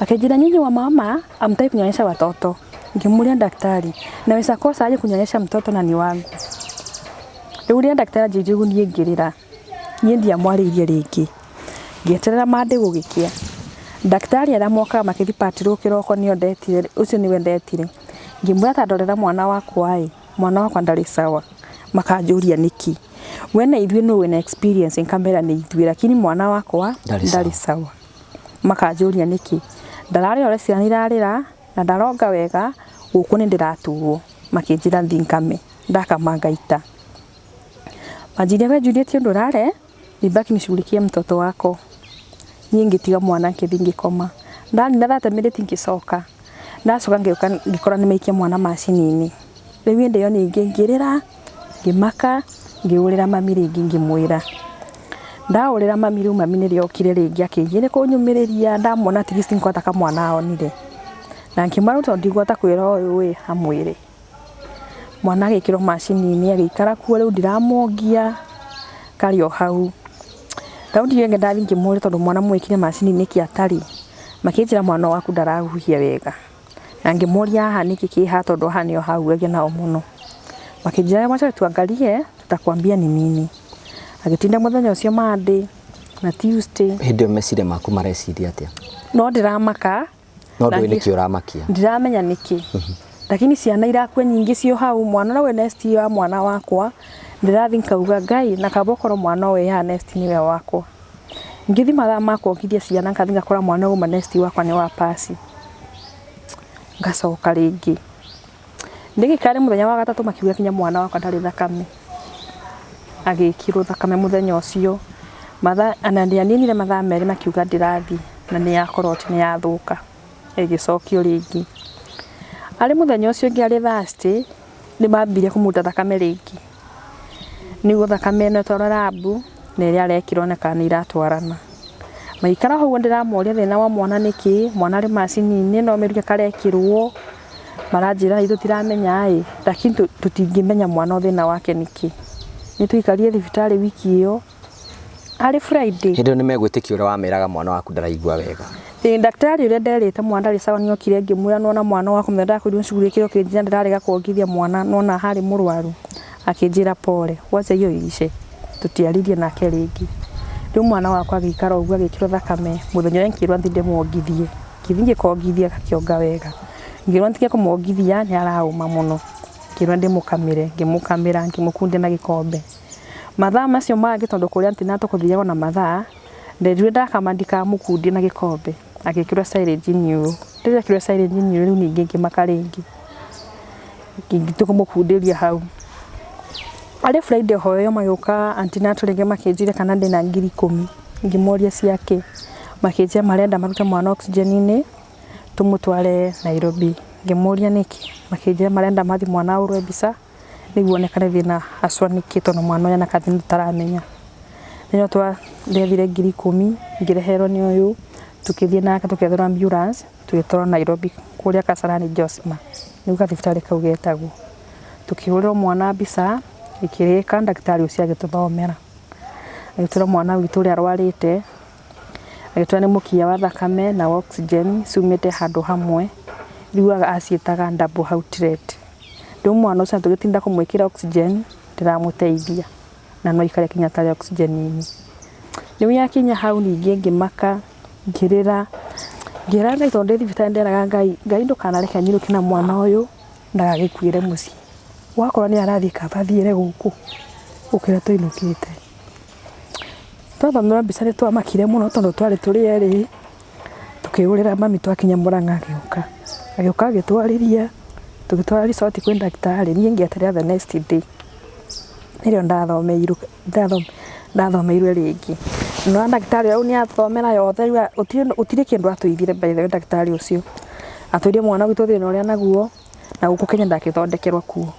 Akĩnjĩra nyinyi wa mama hamtaki kunyonyesha watoto. Ngĩmũria daktari, naweza kosa aje kunyonyesha mtoto na ni wangu? Rĩu rĩrĩa ndagĩtarĩ anjĩrire ũguo niĩ ngĩrĩra. Niĩ ndiamwarĩirie rĩngĩ. Ngĩeterera Monday gũgĩkĩa. Ndagĩtarĩ arĩa mokaga makĩthiĩ patrol kĩroko nĩo ndetire, ũcio nĩwe ndetire. Ngĩmwĩra ta ndorera mwana wakwa ĩ, mwana wakwa ndarĩ sawa. Makanjũria nĩkĩ. We na ithuĩ nũ wĩna experience, nkamera nĩ ithuĩ, lakini mwana wakwa ndarĩ sawa. Makanjũria nĩkĩ. Ndararĩra ũrĩa ciana irarĩra na ndaronga wega, gũkũ nĩ ndĩraturwo. Makĩnjĩra thiĩ ngame, ndakama ngaita. Manjĩrire we Juliet ũndũ ũrare, nibaki nishughulikie mtoto wako. Niĩ ngĩtiga mwana ngĩthiĩ ngĩkoma. Ndanina 30 minutes ngĩcoka. Ndacoka ngĩũka ngĩkora nĩmaikia mwana macini-inĩ. Rĩu hĩndĩ ĩyo ningĩ ngĩrĩra, ngĩmaka, ngĩhũrĩra mami rĩngĩ ngĩmwĩra. Ndahũrĩra mami rĩu mami nĩrĩo okire rĩngĩ akĩnjĩra kũnyũmĩrĩria, ndamwona at least ngwata kamwana onire. Na ngĩmwĩra rĩu tondũ ndingĩhota kwĩra ũyũ ĩ, amwĩre. Mwana agĩkĩrwo macini-inĩ agĩikara kuo rĩu ndiramwongia, karĩ o hau. Raundi ĩyo ĩngĩ ndathiĩ ngĩmũria tondũ mwana mwĩkĩre macini-inĩ nĩkĩ atarĩ. Makĩnjĩra mwana waku ndarahuhia wega. Na ngĩmũria haha nĩkĩ kĩ haha tondũ haha nĩho hahuhagia nao mũno. Makĩnjĩra wacha tuangalie tutakwambia ni nini. Agĩtinda mũthenya ũcio Monday na Tuesday. Hĩndĩ ĩyo meciria maku mareciria atĩa? No ndĩramaka. No ndũĩ nĩkĩ ũramakia. Ndiramenya nĩkĩ. Lakini ciana irakua nyingĩ cio hau, mwana ũrĩa wĩ nest ya mwana wakwa, ndĩrathiĩ nkauga Ngai na kaba okorwo mwana ũyũ wĩ haha nest nĩwe wakwa. Ngĩthiĩ mathaa ma kuongithia ciana ngathiĩ ngakora mwana ũyũ uma nest wakwa nĩ wa pasi. Ngacoka rĩngĩ. Ndĩgĩka rĩ mũthenya wa gatatũ makiuga kinya mwana wakwa ndarĩ thakame. Agĩkĩrwo thakame mũthenya ũcio. Mathaa na ndĩaninire mathaa 2 makiuga ndĩrathiĩ na nĩ yakorwo atĩ nĩ yathũka. Ĩgĩcokio rĩngĩ. Arĩ mũthenya ũcio ũngĩ arĩ Thursday, nĩ mambire kũmũruta thakame rĩngĩ. Nĩguo thakame ĩno ĩtwarwo rabu na ĩrĩa arekĩrwo one kana nĩ iratwarana. Maikara hau ũguo ndĩramoria thĩna wa mwana nĩkĩ, mwana arĩ macini-inĩ no mĩrukĩ karekĩrwo, maranjĩra ithuĩ tũtiramenya ĩ, lakini tũtingĩmenya mwana thĩna wake nĩkĩ. Nĩ twaikarire thibitarĩ wiki ĩyo, arĩ Friday. Hĩndĩ ĩyo nĩ megwĩtĩkia ũrĩa wameraga mwana waku ndaraigua wega. Ĩĩ ndagĩtarĩ ũrĩa nderĩte mwana ndarĩ sawa nĩokire ngĩmwĩra nĩwona mwana wakwa mũthenya ndakorirwo cukuru kĩro kĩnjĩra ndĩrarega kuongithia mwana nĩwona harĩ mũrwaru. Akĩnjĩra pole, wacha hiyo iishe. Tũtiaririe nake rĩngĩ. Rĩu mwana wakwa agĩikara ũguo agĩkĩrwo thakame mũthenya ũrĩa ngĩrwo thiĩ ndĩmuongithie. Ngĩthiĩ ngĩkongithia gakĩonga wega. Ngĩrwo ndige kũmuongithia nĩ araũma mũno. Ngĩrwo ndĩmũkamĩre, ngĩmũkamĩra ngĩmũkundia na gĩkombe. Mathaa macio mangĩ tondũ kũrĩa antenatal kũthiagwo na mathaa, nderirwo ndakama ndikamũkundie na gĩkombe. Agĩkĩrwo silage iniũrũ. Rĩrĩa ekĩrirwo silage iniũrũ rĩu ningĩ ngĩmaka rĩngĩ. Ngĩtua kũmũkundĩria hau. Arĩ Friday hoyo magĩũka antenatal rĩngĩ makĩnjũria kana ndĩna 10,000. Ngĩmoria ciakĩ. Makĩnjĩra marenda marute mwana oxygen-inĩ tũmũtware Nairobi. Ngĩmoria nĩkĩ. Makĩnjĩra marenda mathiĩ mwana ahũrwe mbica nĩguo onekane thĩna haswa nĩkĩ tondũ mwana ũyũ ena gathĩna tũtaramenya. Nĩrĩo ndethire 10,000 ngĩreherwo nĩ ũyũ tũkĩthiĩ nake tũkĩetherwo ambulance tũgĩtwarwo Nairobi kũrĩa Kasarani Josma nĩguo gathibitarĩ kau getagwo. Tũkĩhũrĩrwo mwana mbica ĩkĩrĩka ndagĩtarĩ ũcio agĩtũthomera. Agĩtwĩra mwana witũ ũrĩa arwarĩte, agĩtwĩra nĩ mũkinya wa thakame na wa oxygen ciumĩte handũ hamwe, rĩu aciĩtaga double outlet. Rĩu mwana ũcio tũgĩtinda kũmwĩkĩra oxygen ndĩramũteithia na no aikare kinya atarĩ oxygen-inĩ. Rĩu yakinya hau ningĩ ngĩmaka ngĩrĩra, ngĩra Ngai tondũ ndĩ thibitarĩ nderaga Ngai, Ngai ndũkanareke nyinũke na mwana ũyũ ndagagĩkuĩre mũciĩ. Wakorwo nĩ arathiĩ kaba athiĩre gũkũ gũkĩra tũinũkĩte. Twathomerwo mbica nĩ twamakire mũno tondũ twarĩ tũrĩ erĩ, tũkĩhũrĩra mami twakinya Mũrang'a agĩũka. Agĩũka agĩtwarĩria, tũgĩtwara result kwĩ ndagĩtarĩ, niĩ ngĩeterera the next day. Nĩrĩo ndathomeirwo ndathomeirwo rĩngĩ. No ndagĩtarĩ rĩu nĩ athomera yothe rĩu gũtirĩ kĩndũ atũithire by the way ndagĩtarĩ ũcio. Atwĩrire mwana witũ thĩna ũrĩa naguo na gũkũ Kenya ndangĩthondekerwo kuo.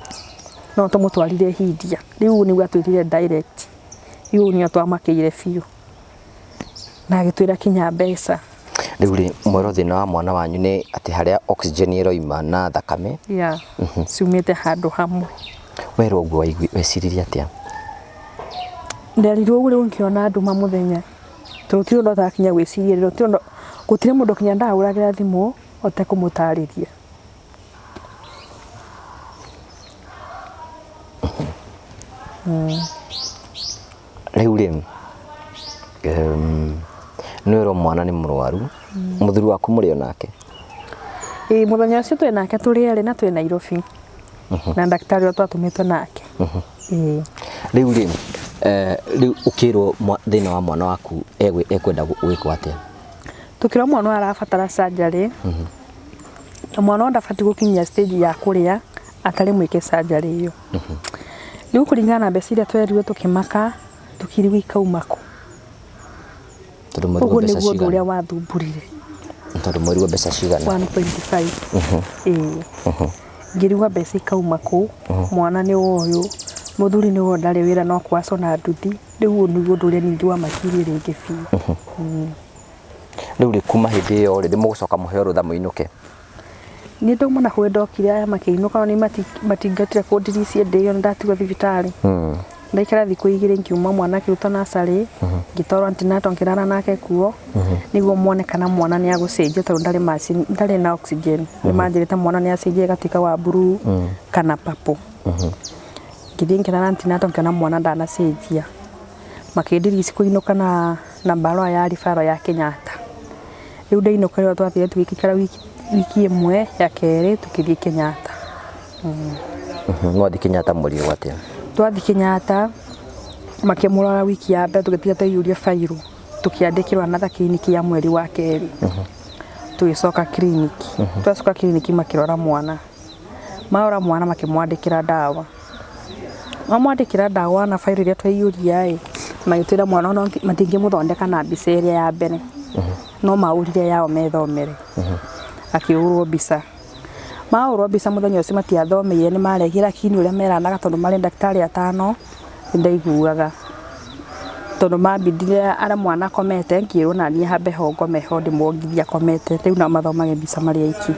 No tũmũtwarire India. Rĩu nĩguo atwĩrire direct. Rĩu nĩo twamakĩire biũ. Na agĩtwĩra kinya mbeca. Rĩu rĩ mwerwo thĩna wa mwana wanyu nĩ atĩ harĩa oxygen ĩroima na thakame. Yeah, ciumĩte handũ hamwe. Werwo ũguo weciririe atĩa? Nderirwo ũguo rĩu ngĩona nduma mũthenya. Tondũ gũtirĩ ũndũ ũtakinya gwĩciria gũtirĩ mũndũ kinya ndahũragĩra thimũ ũtekũmũtarĩria. Rĩu rĩ nĩ werwo mwana nĩ mũrwaru, mũthuri waku mũrĩ o nake? Ĩĩ mũthenya ũcio twĩ nake tũrĩ erĩ na twĩ Nairobi. Na ndagĩtarĩ ũrĩa twatũmĩtwo nake. Ĩĩ. Rĩu rĩ rĩu ũkĩrwo thĩna wa mwana waku ekwenda gwĩkwo atĩa? Tũkĩrwo mwana ũyũ arabatara surgery. Na mwana ũyũ ndabatiĩ gũkinyia stage ya kũrĩa atarĩ mwĩke surgery ĩyo. Rĩu kũringana na mbeca iria twerirwo tũkĩmaka, tũkĩrigwo ikauma kũ. Tondũ mwerirwo Ũguo mbeca nĩguo ũndũ cigana? ũrĩa wathumburire. Tondũ mwerirwo mbeca cigana? 1.5. Ĩĩ. Ngĩrigwo mbeca ikauma kũ, mwana nĩ wa ũyũ, mũthuri nĩ wa ũyũ ndarĩ wĩra no kwacona nduthi. Rĩu ũyũ nĩguo ũndũ ũrĩa ningĩ wamakirie rĩngĩ biũ. Rĩu rĩ kuma hĩndĩ ĩyo rĩ nĩ mũgũcoka mũheo rũtha mũinũke? Niĩ ndauma na kũrĩa ndokire aya makĩinũka no niĩ matingatire kũndiricia ndĩ ĩyo nĩndatigwo thibitarĩ. Ndaikara thikũ 2 ngiuma mwana akĩrutwo nursery, ngĩtwarwo antenatal ngĩrara nake kuo nĩguo mone kana mwana nĩ agũcenjia tondũ ndarĩ macini ndarĩ na oxygen. Nĩ manjĩrĩte mwana nĩ acenjia agatuĩka wa blue kana purple. Ngĩthiĩ ngĩrara antenatal ngĩona mwana ndanacenjia. Makĩndirici kũinũka na barũa ya referral ya Kenyatta. Rĩu ndainũka rĩrĩa twathire tũgĩikara wiki 1 ya kerĩ tũkĩthiĩ Kenyatta. Mwathiĩ Kenyatta mwerirwo atĩa? Twathiĩ Kenyatta makĩmũrora wiki ya mbere tũgĩtiga twaiyũria bairũ tũkĩandĩkĩrwo another clinic ya mweri wa kerĩ. Tũgĩcoka clinic. Twacoka clinic makĩrora mwana. Marora mwana makĩmwandĩkĩra ndawa. Mamwandĩkĩra ndawa na bairo iria twaiyũria ĩ, magĩtwĩra mwana no matingĩmũthondeka na mbica ĩrĩa ya mbere. No maũrire yao methomere. Akĩhũrwo mbica. Mahũrwo mbica mũthenya ũcio matiathomeire nĩ maregire lakini ũrĩa meranaga tondũ marĩ ndagĩtarĩ atano nĩ ndaiguaga. Tondũ mambindire arĩa mwana akomete ngĩrwo naniĩ hambe ho ngome ho ndĩmwongithie akomete rĩu nao mathomage mbica marĩ aiki.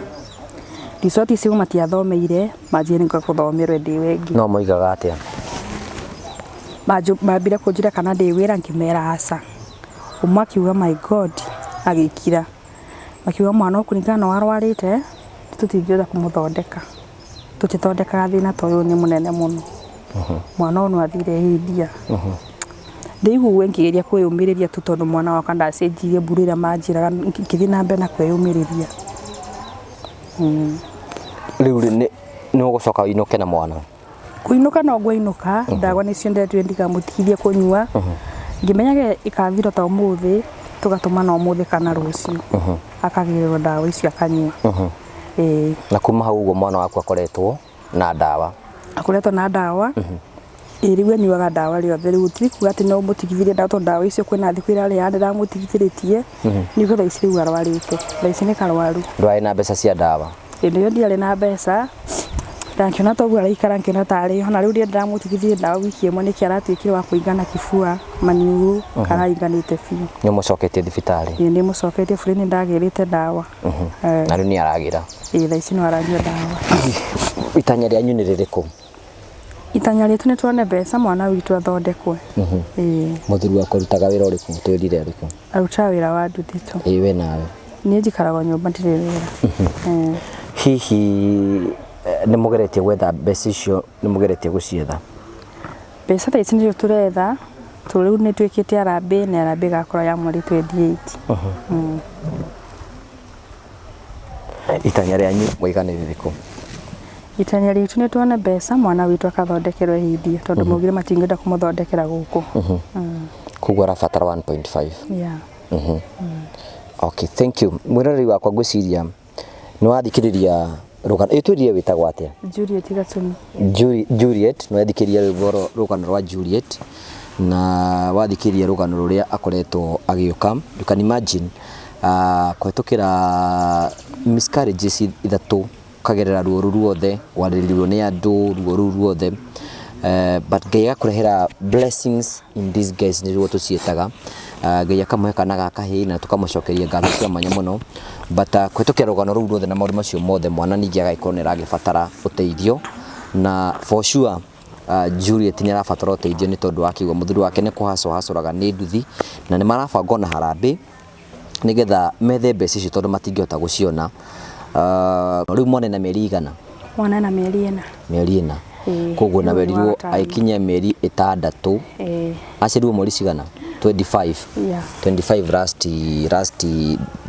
Result icio matiathomeire manjire nĩngũka gũthomerwo hĩndĩ ĩyo ĩngĩ. No moigaga atĩa? Mambire kũnjĩra kana ndĩ wĩra ngĩmera aca. Ũmwe akiuga my God agĩkira. Makiuga mwana ũyũ kũringana na ũrĩa arwarĩte tũtingĩhota kũmũthondeka. Tũtithondekaga thĩna ta ũyũ nĩ mũnene mũno. Mwana ũyũ no athire India. Ndĩigue ngĩgeria kwĩyũmĩrĩria tu tondũ mwana wakwa ndacenjirie mburu ĩrĩa manjĩraga ngĩthiĩ na mbere na kwĩyũmĩrĩria. Rĩu rĩ nĩ ũgũcoka ũinũke na mwana? Kũinũka no ngũinũka, ndawa nĩcio ndetire ndikamũtigithie kũnyua. Ngĩmenyaga ĩkathira ta ũmũthĩ, tũgatũmana ũmũthĩ kana rũciũ. Akagĩrĩrwo ndawa icio akanyua. Ĩĩ. Na kuma hau ũguo mwana waku akoretwo na ndawa? Akoretwo na ndawa. Ĩĩ rĩu anyuaga ndawa rĩothe rĩu ti kuga atĩ no mũtigithĩrie ndawa tondũ ndawa icio kwĩna thikũ irarĩa ndĩramũtigithĩrĩtie. Nĩguo thaa ici rĩu arwarĩte. Thaa ici nĩ karwaru. Ndwarĩ na mbeca cia ndawa? Hĩndĩ ĩyo ndiarĩ na mbeca, na ngĩona ta ũguo araikara ngĩona tarĩ ona rĩu rĩrĩa ndĩramũtigithirie ndawa wiki ĩmwe nĩkĩo aratuĩkire wa kũingana kibua maniũrũ karainganĩte biũ. Nĩ ũmũcoketie thibitarĩ? Ĩĩ nĩ mũcoketie bũrũri nĩ ndagĩrĩte ndawa. Na rĩu nĩ aragĩra? Ĩĩ thaa ici no aranyua ndawa. Itanya rĩanyu nĩ rĩrĩkũ? Itanya rĩtũ nĩ tuone mbeca mwana witũ athondekwe. Ĩĩ. Mũthuri waku arutaga wĩra ũrĩkũ? Twĩrire arĩkũ? Arutaga wĩra wa nduthi tu. Ĩĩ we nawe? Niĩ njikaraga nyũmba ndirĩ wĩra. Hihi nĩ mũgeretie gwetha mbeca icio, nĩ mũgeretie gũcietha? Mbeca thaa ici nĩcio tũretha, tondũ rĩu nĩ twĩkĩte harambee na harambee ĩgakorwo ya mweri 28. Itanya rĩanyu mwaiga nĩ rĩrĩkũ? Itanya rĩtũ nĩ tuone mbeca mwana witũ akathondekerwo India tondũ maugire matingĩenda kũmũthondekera gũkũ. Koguo arabatara 1.5. Yeah. Okay, thank you. Mwĩroreri wakwa ngwĩciria nĩ wathikĩrĩria rũgano. Ĩ twĩrire wĩtagwo atĩa? Juliet Gatumi. Juliet, nĩ wathikĩrĩria rwĩmbo rũgano rwa Juliet na wathikĩrĩria rũgano rũrĩa akoretwo agĩũka. You can imagine kũhetũkĩra miscarriages ithatũ ũkagerera ruo rũu ruothe, warĩrĩrio nĩ andũ, ruo rũu ruothe. But Ngai agakũrehera blessings in disguise nĩguo tũciĩtaga. Ngai akamũhe kana ga kahĩĩ na tũkamũcokeria ngatho cia mwanya mũno. But kũhetũkĩra rũgano rũu ruothe na maũndũ macio mothe mwana ningĩ agagĩkorwo nĩ aragĩbatara ũteithio. Na for sure Juliet nĩ arabatara ũteithio nĩ tondũ wa kĩgwa mũthuri wake nĩ kũhacwo hacũraga nĩ nduthi na nĩ marabanga ona harambee nĩgetha methe mbeca icio tondũ matingĩhota gũciona. Rĩu mwana ena mĩeri igana? Mwana ena mĩeri ĩna. Mĩeri ĩna. Koguo na werirwo agĩkinyia mĩeri ĩtandatũ. Aciarirwo mweri cigana? 25. 25 last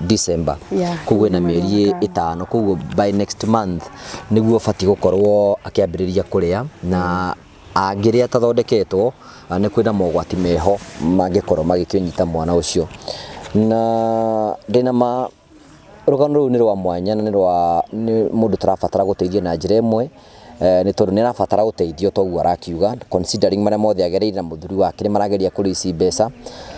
December. Koguo ena mĩeri ĩtano. Koguo by next month nĩguo abatiĩ gũkorwo akĩambĩrĩria kũrĩa na angĩrĩa atathondeketwo nĩ kwĩna mogwati meho mangĩkorwo magĩkĩnyita mwana ũcio. Na ndĩna ma rũgano rũu nĩ rwa mwanya na nĩ rwa nĩ mũndũ tũrabatara gũteithio na njĩra ĩmwe nĩ tondũ nĩ arabatara ũteithio toguo arakiuga considering marĩa mothe agereire na mũthuri wake nĩ marageria kũ raise mbeca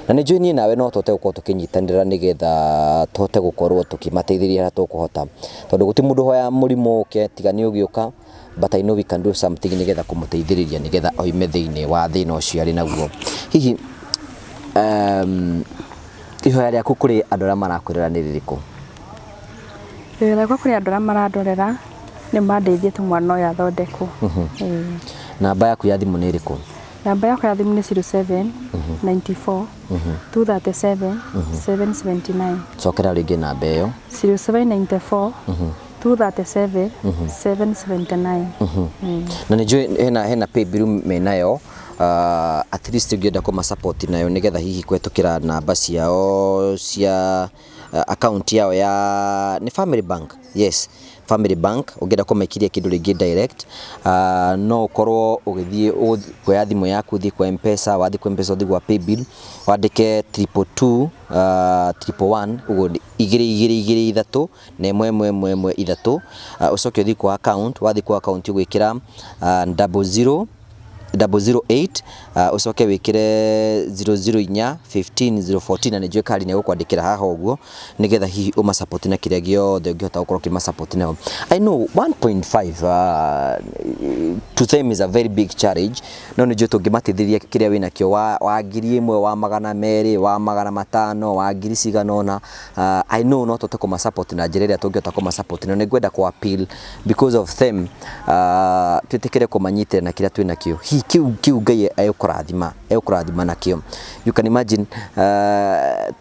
na nĩ njũĩ niĩ nawe no tũhote gũkorwo tũkĩnyitanĩra nĩgetha tũhote gũkorwo tũkĩmateithĩrĩria harĩa tũkũhota tondũ gũtirĩ mũndũ ũhoyaga mũrimũ ũke tiga nĩ ũgĩũka. But I know we can do something nĩgetha kũmũteithĩrĩria nĩgetha oime thĩinĩ wa thĩna ũcio arĩ naguo. Hihi ihoya rĩaku kũrĩ andũ arĩa marakwĩrora nĩ rĩrĩkũ? Ihoya rĩakwa kũrĩ andũ arĩa marandorera nĩ mandeithie tu mwana ũyũ athondekwo. Namba yaku ya thimũ nĩ ĩrĩkũ? Namba yakwa ya thimũ nĩ 07 94 237 779. Cokera rĩngĩ namba ĩyo. 0794 237 779. Na nĩ njũĩ hena paybill menayo at least ũngĩenda kũma support nayo nĩgetha hihi kũhetũkĩra namba ciao cia account yao ya nĩ Family Bank. Yes, Family Bank ũngĩenda kũmaikiria kĩndũ rĩngĩ direct, no ũkorwo ũgĩthiĩ kuoya thimũ yaku ũthiĩ kwa Mpesa, wathiĩ kwa Mpesa ũthiĩ gwa paybill wandĩke 222 111 ũguo igĩrĩ igĩrĩ igĩrĩ ithatũ na ĩmwe ĩmwe ĩmwe ĩmwe ithatũ, ũcoke ũthiĩ kwa account, wathiĩ kwa account ũgwĩkĩra 00 008 ũcoke wĩkĩre 004 15 014 na nĩ njũĩ Kari nĩ egũkwandĩkĩra haha ũguo nĩgetha hihi ũma support na kĩrĩa gĩothe ũngĩhota gũkorwo ũkĩma support nayo. I know 1.5 to them is a very big challenge no nĩ njũĩ tũngĩmateithĩrĩria kĩrĩa wĩnakĩo wa 1000 wa 200 wa 500 wa ngiri cigana ũna, I know no tũhote kũma support na njĩra ĩrĩa tũngĩhota kũma support na nĩ ngwenda kũ appeal because of them, twĩtĩkĩre kũmanyitĩrĩra na kĩrĩa twĩnakĩo. Hihi kĩu kĩu Ngai egũkũrathima egũkũrathima nakĩo. You can imagine,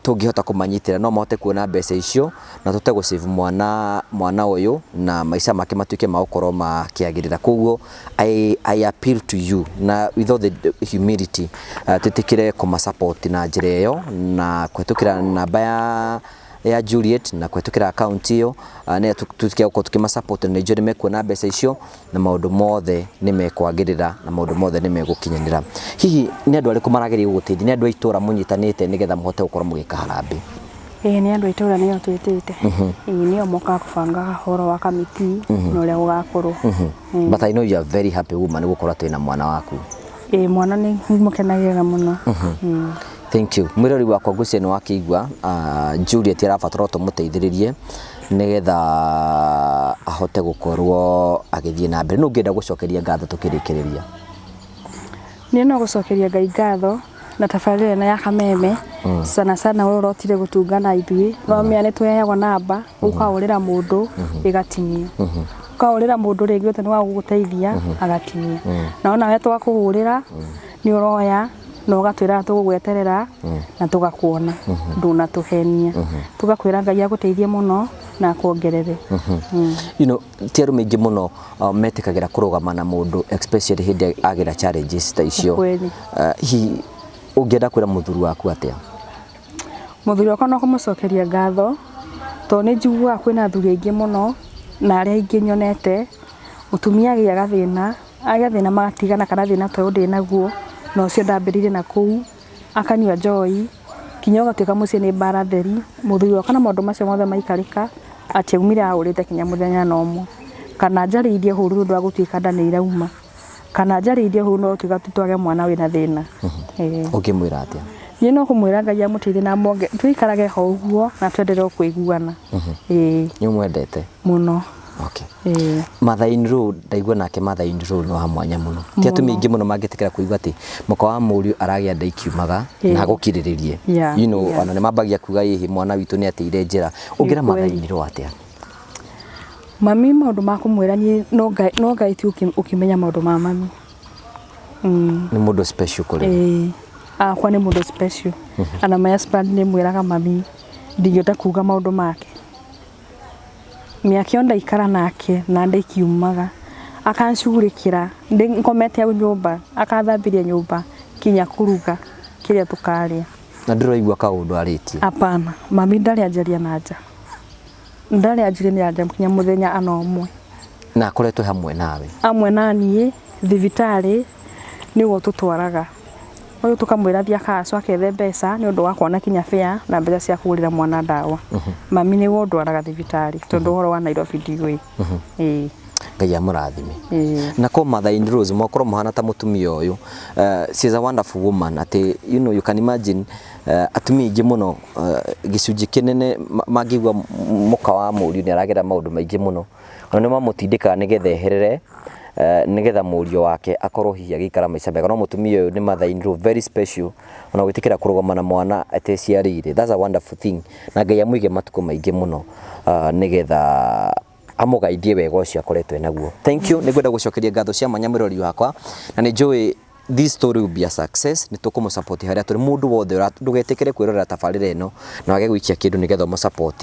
tũngĩhota kũmanyitĩrĩra no mahote kuona mbeca icio na tũhote gũ save mwana ũyũ na maica make matuĩke ma gũkorwo makĩagĩrĩra. Koguo I appeal to you na with all the humility, twĩtĩkĩre kũma support na njĩra ĩyo na kũhetũkĩra namba ya Juliet na kũhetũkĩra account ĩyo, nĩgetha tũtuĩke a gũkorwo tũkĩma support na nĩ njũĩ nĩ mekuona mbeca icio na maũndũ mothe nĩ mekwagĩrĩra na maũndũ mothe nĩ megũkinyanĩra. Hihi nĩ andũ arĩkũ marageria gũgũteithia? Nĩ andũ a itũra mũnyitanĩte nĩgetha mũhote gũkorwo mũgĩka harambee? Ĩĩ, nĩ andũ a itũra nĩo twĩtĩte. Ĩĩ, nĩo mokaga kũbanga ũhoro wa kamiti na ũrĩa gũgakorwo. But I know you are very happy woman gũkorwo atĩ wĩna mwana waku. Ĩĩ, mwana nĩ mũkenagĩrĩra mũno. Thank you. Mwĩrori wakwa, ngwĩciria nĩ wakĩigua, Juliet arabatara tũmũteithĩrĩrie nĩgetha ahote gũkorwo agĩthiĩ na mbere. Nũ ũngĩenda gũcokeria ngatho tũkĩrĩkĩrĩria? Niĩ no gũcokeria Ngai ngatho na tabarĩra ĩno ya Kameme, sana sana we ũrotire gũtungana ithuĩ. No menya nĩ tũheagwo namba, ũkahũrĩra mũndũ ĩgatinio, ũkahũrĩra mũndũ rĩngĩ ũte nĩ wa gũgũteithia agatinia, na ona we twakũhũrĩra nĩ ũroya na ũgatwĩra tũgũgweterera na tũgakuona ndũnatũhenia. Tũgakwĩra Ngai agũteithie mũno na akuongerere. Ti arũme aingĩ mũno metĩkagĩra kũrũgama na mũndũ, especially hĩndĩ agĩra challenges ta icio. Kweli. Hihi ũngĩenda kwĩra mũthuri waku atĩa? Mũthuri wakwa no kũmũcokeria ngatho tondũ nĩ njiguaga kwĩna athuri aingĩ mũno na arĩa aingĩ nyonete mũtumia agĩa gathĩna, agĩa thĩna magatigana, kana thĩna ta ũyũ ndĩ naguo na ũcio ndambĩrĩirie na kũu akanyua njohi kinya ũgatuĩka mũciĩ nĩ mbara theri. Mũthuri wakwa na maũndũ macio mothe maikarĩka atiaumire ahũrĩte kinya mũthenya na ũmwe, kana njarĩirie ũru nĩ ũndũ wa gũtuĩka nda nĩ irauma, kana njarĩirie ũru no gũtuĩka twage mwana wĩna thĩna. Ĩĩ. Ũngĩmwĩra atĩa? Niĩ no kũmwĩra Ngai amũteithie na amuonge, tũikarage ho ũguo na twenderee kũiguana. Ĩĩ. Nĩ ũmwendete? Mũno. Okay. Ĩĩ. Mother in law, ndaigua nake mother in law nĩ wa mwanya mũno. Ti atumia aingĩ mũno mangĩtĩkĩra kũigua atĩ mũka wa mũriũ aragĩa nda ikiumaga na agũkirĩrĩrie. Ona nĩ mambagia kuga ĩhĩ mwana witũ nĩ ateire njĩra. Ũngĩra mother in law atĩa? Mami maũndũ ma kũmwĩra niĩ no Ngai tu ũkĩmenya maũndũ ma mami. Nĩ mũndũ special kũrĩ? Ĩĩ. Akwa nĩ mũndũ special. Ana my husband nĩ mwĩraga mami ndingĩhota kuga maũndũ make. Mĩaka ĩyo ndaikara nake na nda ikiumaga akancugurĩkĩra ngomete hau nyũmba, akathambĩria nyũmba kinya kũruga kĩrĩa tũkarĩa. Na ndũraigua kaũndũ arĩtie? Hapana, mami ndarĩ anjaria na nja. Ndarĩ anjaria na nja kinya mũthenya ana ũmwe. Na akoretwo hamwe nawe? Hamwe na niĩ thibitarĩ nĩguo tũtwaraga. Ũyũ tũkamwĩra thiĩ akaco akethe mbeca nĩ ũndũ wa kuona kinya fare na mbeca cia kũgũrĩra mwana ndawa. Mami nĩwe ũndwaraga thibitarĩ tondũ ũhoro wa Nairobi ndiũĩ. Ĩĩ. Ngai amũrathime. Ĩĩ. Na ko mother in laws mokorwo mũhana ta mũtumia ũyũ, she is a wonderful woman atĩ you can imagine, atumia aingĩ mũno, gĩcunjĩ kĩnene mangĩigua mũka wa mũriũ nĩ aragera maũndũ maingĩ mũno, ona nĩ mamũtindĩkaga nĩgetha eherere, nĩgetha mũriũ wake akorwo hihi agĩikara maica mega. No mũtumia ũyũ nĩ mother in law very special, ona gwĩtĩkĩra kũrũgama na mwana ateciarĩire, that's a wonderful thing, na Ngai amũige matukũ maingĩ mũno, nĩgetha amũgaithie wega ũcio akoretwo naguo. Thank you. Nĩ ngwenda gũcokeria ngatho cia mwanya mwĩrori wakwa, na nĩ njũĩ this story will be a success. Nĩ tũkũmũ support harĩa tũrĩ. Mũndũ wothe ndũgetĩkĩre kwĩrorera tabarĩra ĩno na wage gũikia kĩndũ nĩgetha ũmũ support.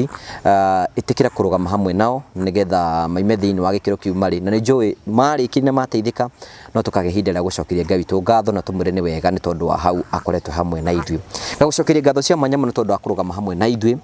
Ĩtĩkĩra kũrũgama hamwe nao nĩgetha maime thĩinĩ wa gĩkĩro kĩu marĩ, na nĩ njũĩ marĩkia na mateithĩka no tũkagĩa ihinda rĩa gũcokeria Ngai witũ ngatho na tũmwĩre nĩ wega nĩ tondũ wa hau akoretwo hamwe na ithuĩ. Ngagũcokeria ngatho cia mwanya mũno tondũ wa kũrũgama hamwe na ithuĩ.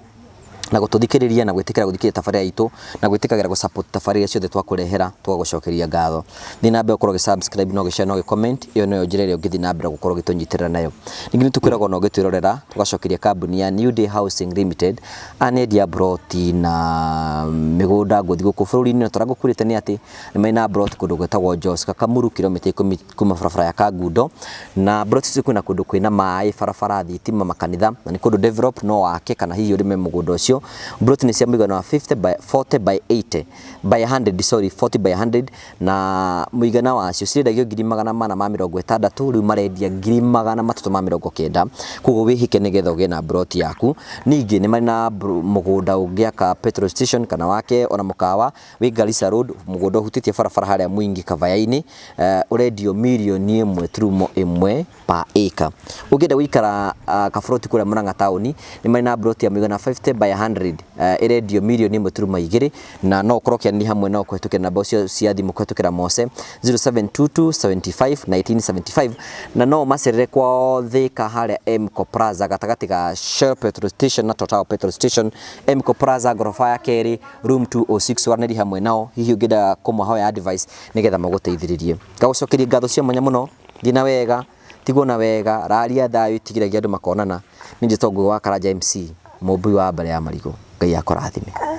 Na gũtũthikĩrĩria na gwĩtĩkĩra gũthikĩrĩria tabarĩra itũ na gwĩtĩkagĩra gũ support tabarĩra ciothe twakũrehera, tũgagũcokeria ngatho. Thiĩ na mbere gũkorwo ũgĩ subscribe na ũgĩ share na ũgĩ comment, ĩyo noyo njĩra ĩrĩa ũngĩthiĩ na mbere gũkorwo ũgĩtũnyitĩrĩra nayo. Ningĩ nĩ tũkwĩragwo na ũgĩtwĩrorera, tũgacokeria kambuni ya New Day Housing Limited, aya nĩ endia mburoti na mĩgũnda ngũthi gũkũ bũrũri-inĩ, na tũrĩa ngũkwĩrĩte nĩ atĩ nĩ marĩ na mburoti kũndũ gwĩtagwo Jos Kakamuru, kilomita 10 kuma barabara ya Kangundo, na mburoti icio kwĩna kũndũ kwĩna maĩ, barabara, thitima, makanitha, na nĩ kũndũ develop, no wake kana hihi ũrĩme mũgũnda ũcio. Mburoti nĩ cia mũigana wa 50 by 40 by 80 by 100, sorry, 40 by 100, na mũigana wacio cirendagio 460,000, rĩu marendia 390,000. Koguo wĩhĩke nĩgetha ũgĩe na mburoti yaku. Ningĩ nĩ marĩ na mũgũnda ũngĩaka petrol station kana wake ona mũkawa wĩ Garissa Road, mũgũnda ũhutĩtie barabara harĩa Mwingi Kavaya-inĩ, ũrendio 1.1 million per acre. Ũngĩenda gũikara kaburoti kũrĩa Murang'a taũni, nĩ marĩ na mburoti ya mũigana 50 by 100, ĩrendio 1.2 million, na no ũkorwo ũkĩaranĩria hamwe nao kũhetũkĩra namba cio cia thimũ kũhetũkĩra Mose 0722 75 1975, na no macerere kwao Thika harĩa Mco Plaza, gatagatĩ ga Shell petrol station na Total petrol station, Mco Plaza ngoroba ya kerĩ, room 206. Waranĩrie hamwe nao hihi ũngĩenda kũmahoya advice nĩgetha magũteithĩrĩrie. Ngagũcokeria ngatho cia mwanya mũno. Thiĩ na wega, tigwo na wega, raria thayũ itigiragia andũ makonana. Niĩ njĩtagwo Ngugi wa Karanja MC, mũmbui wa mbere ya marigũ. Ngai akũrathime.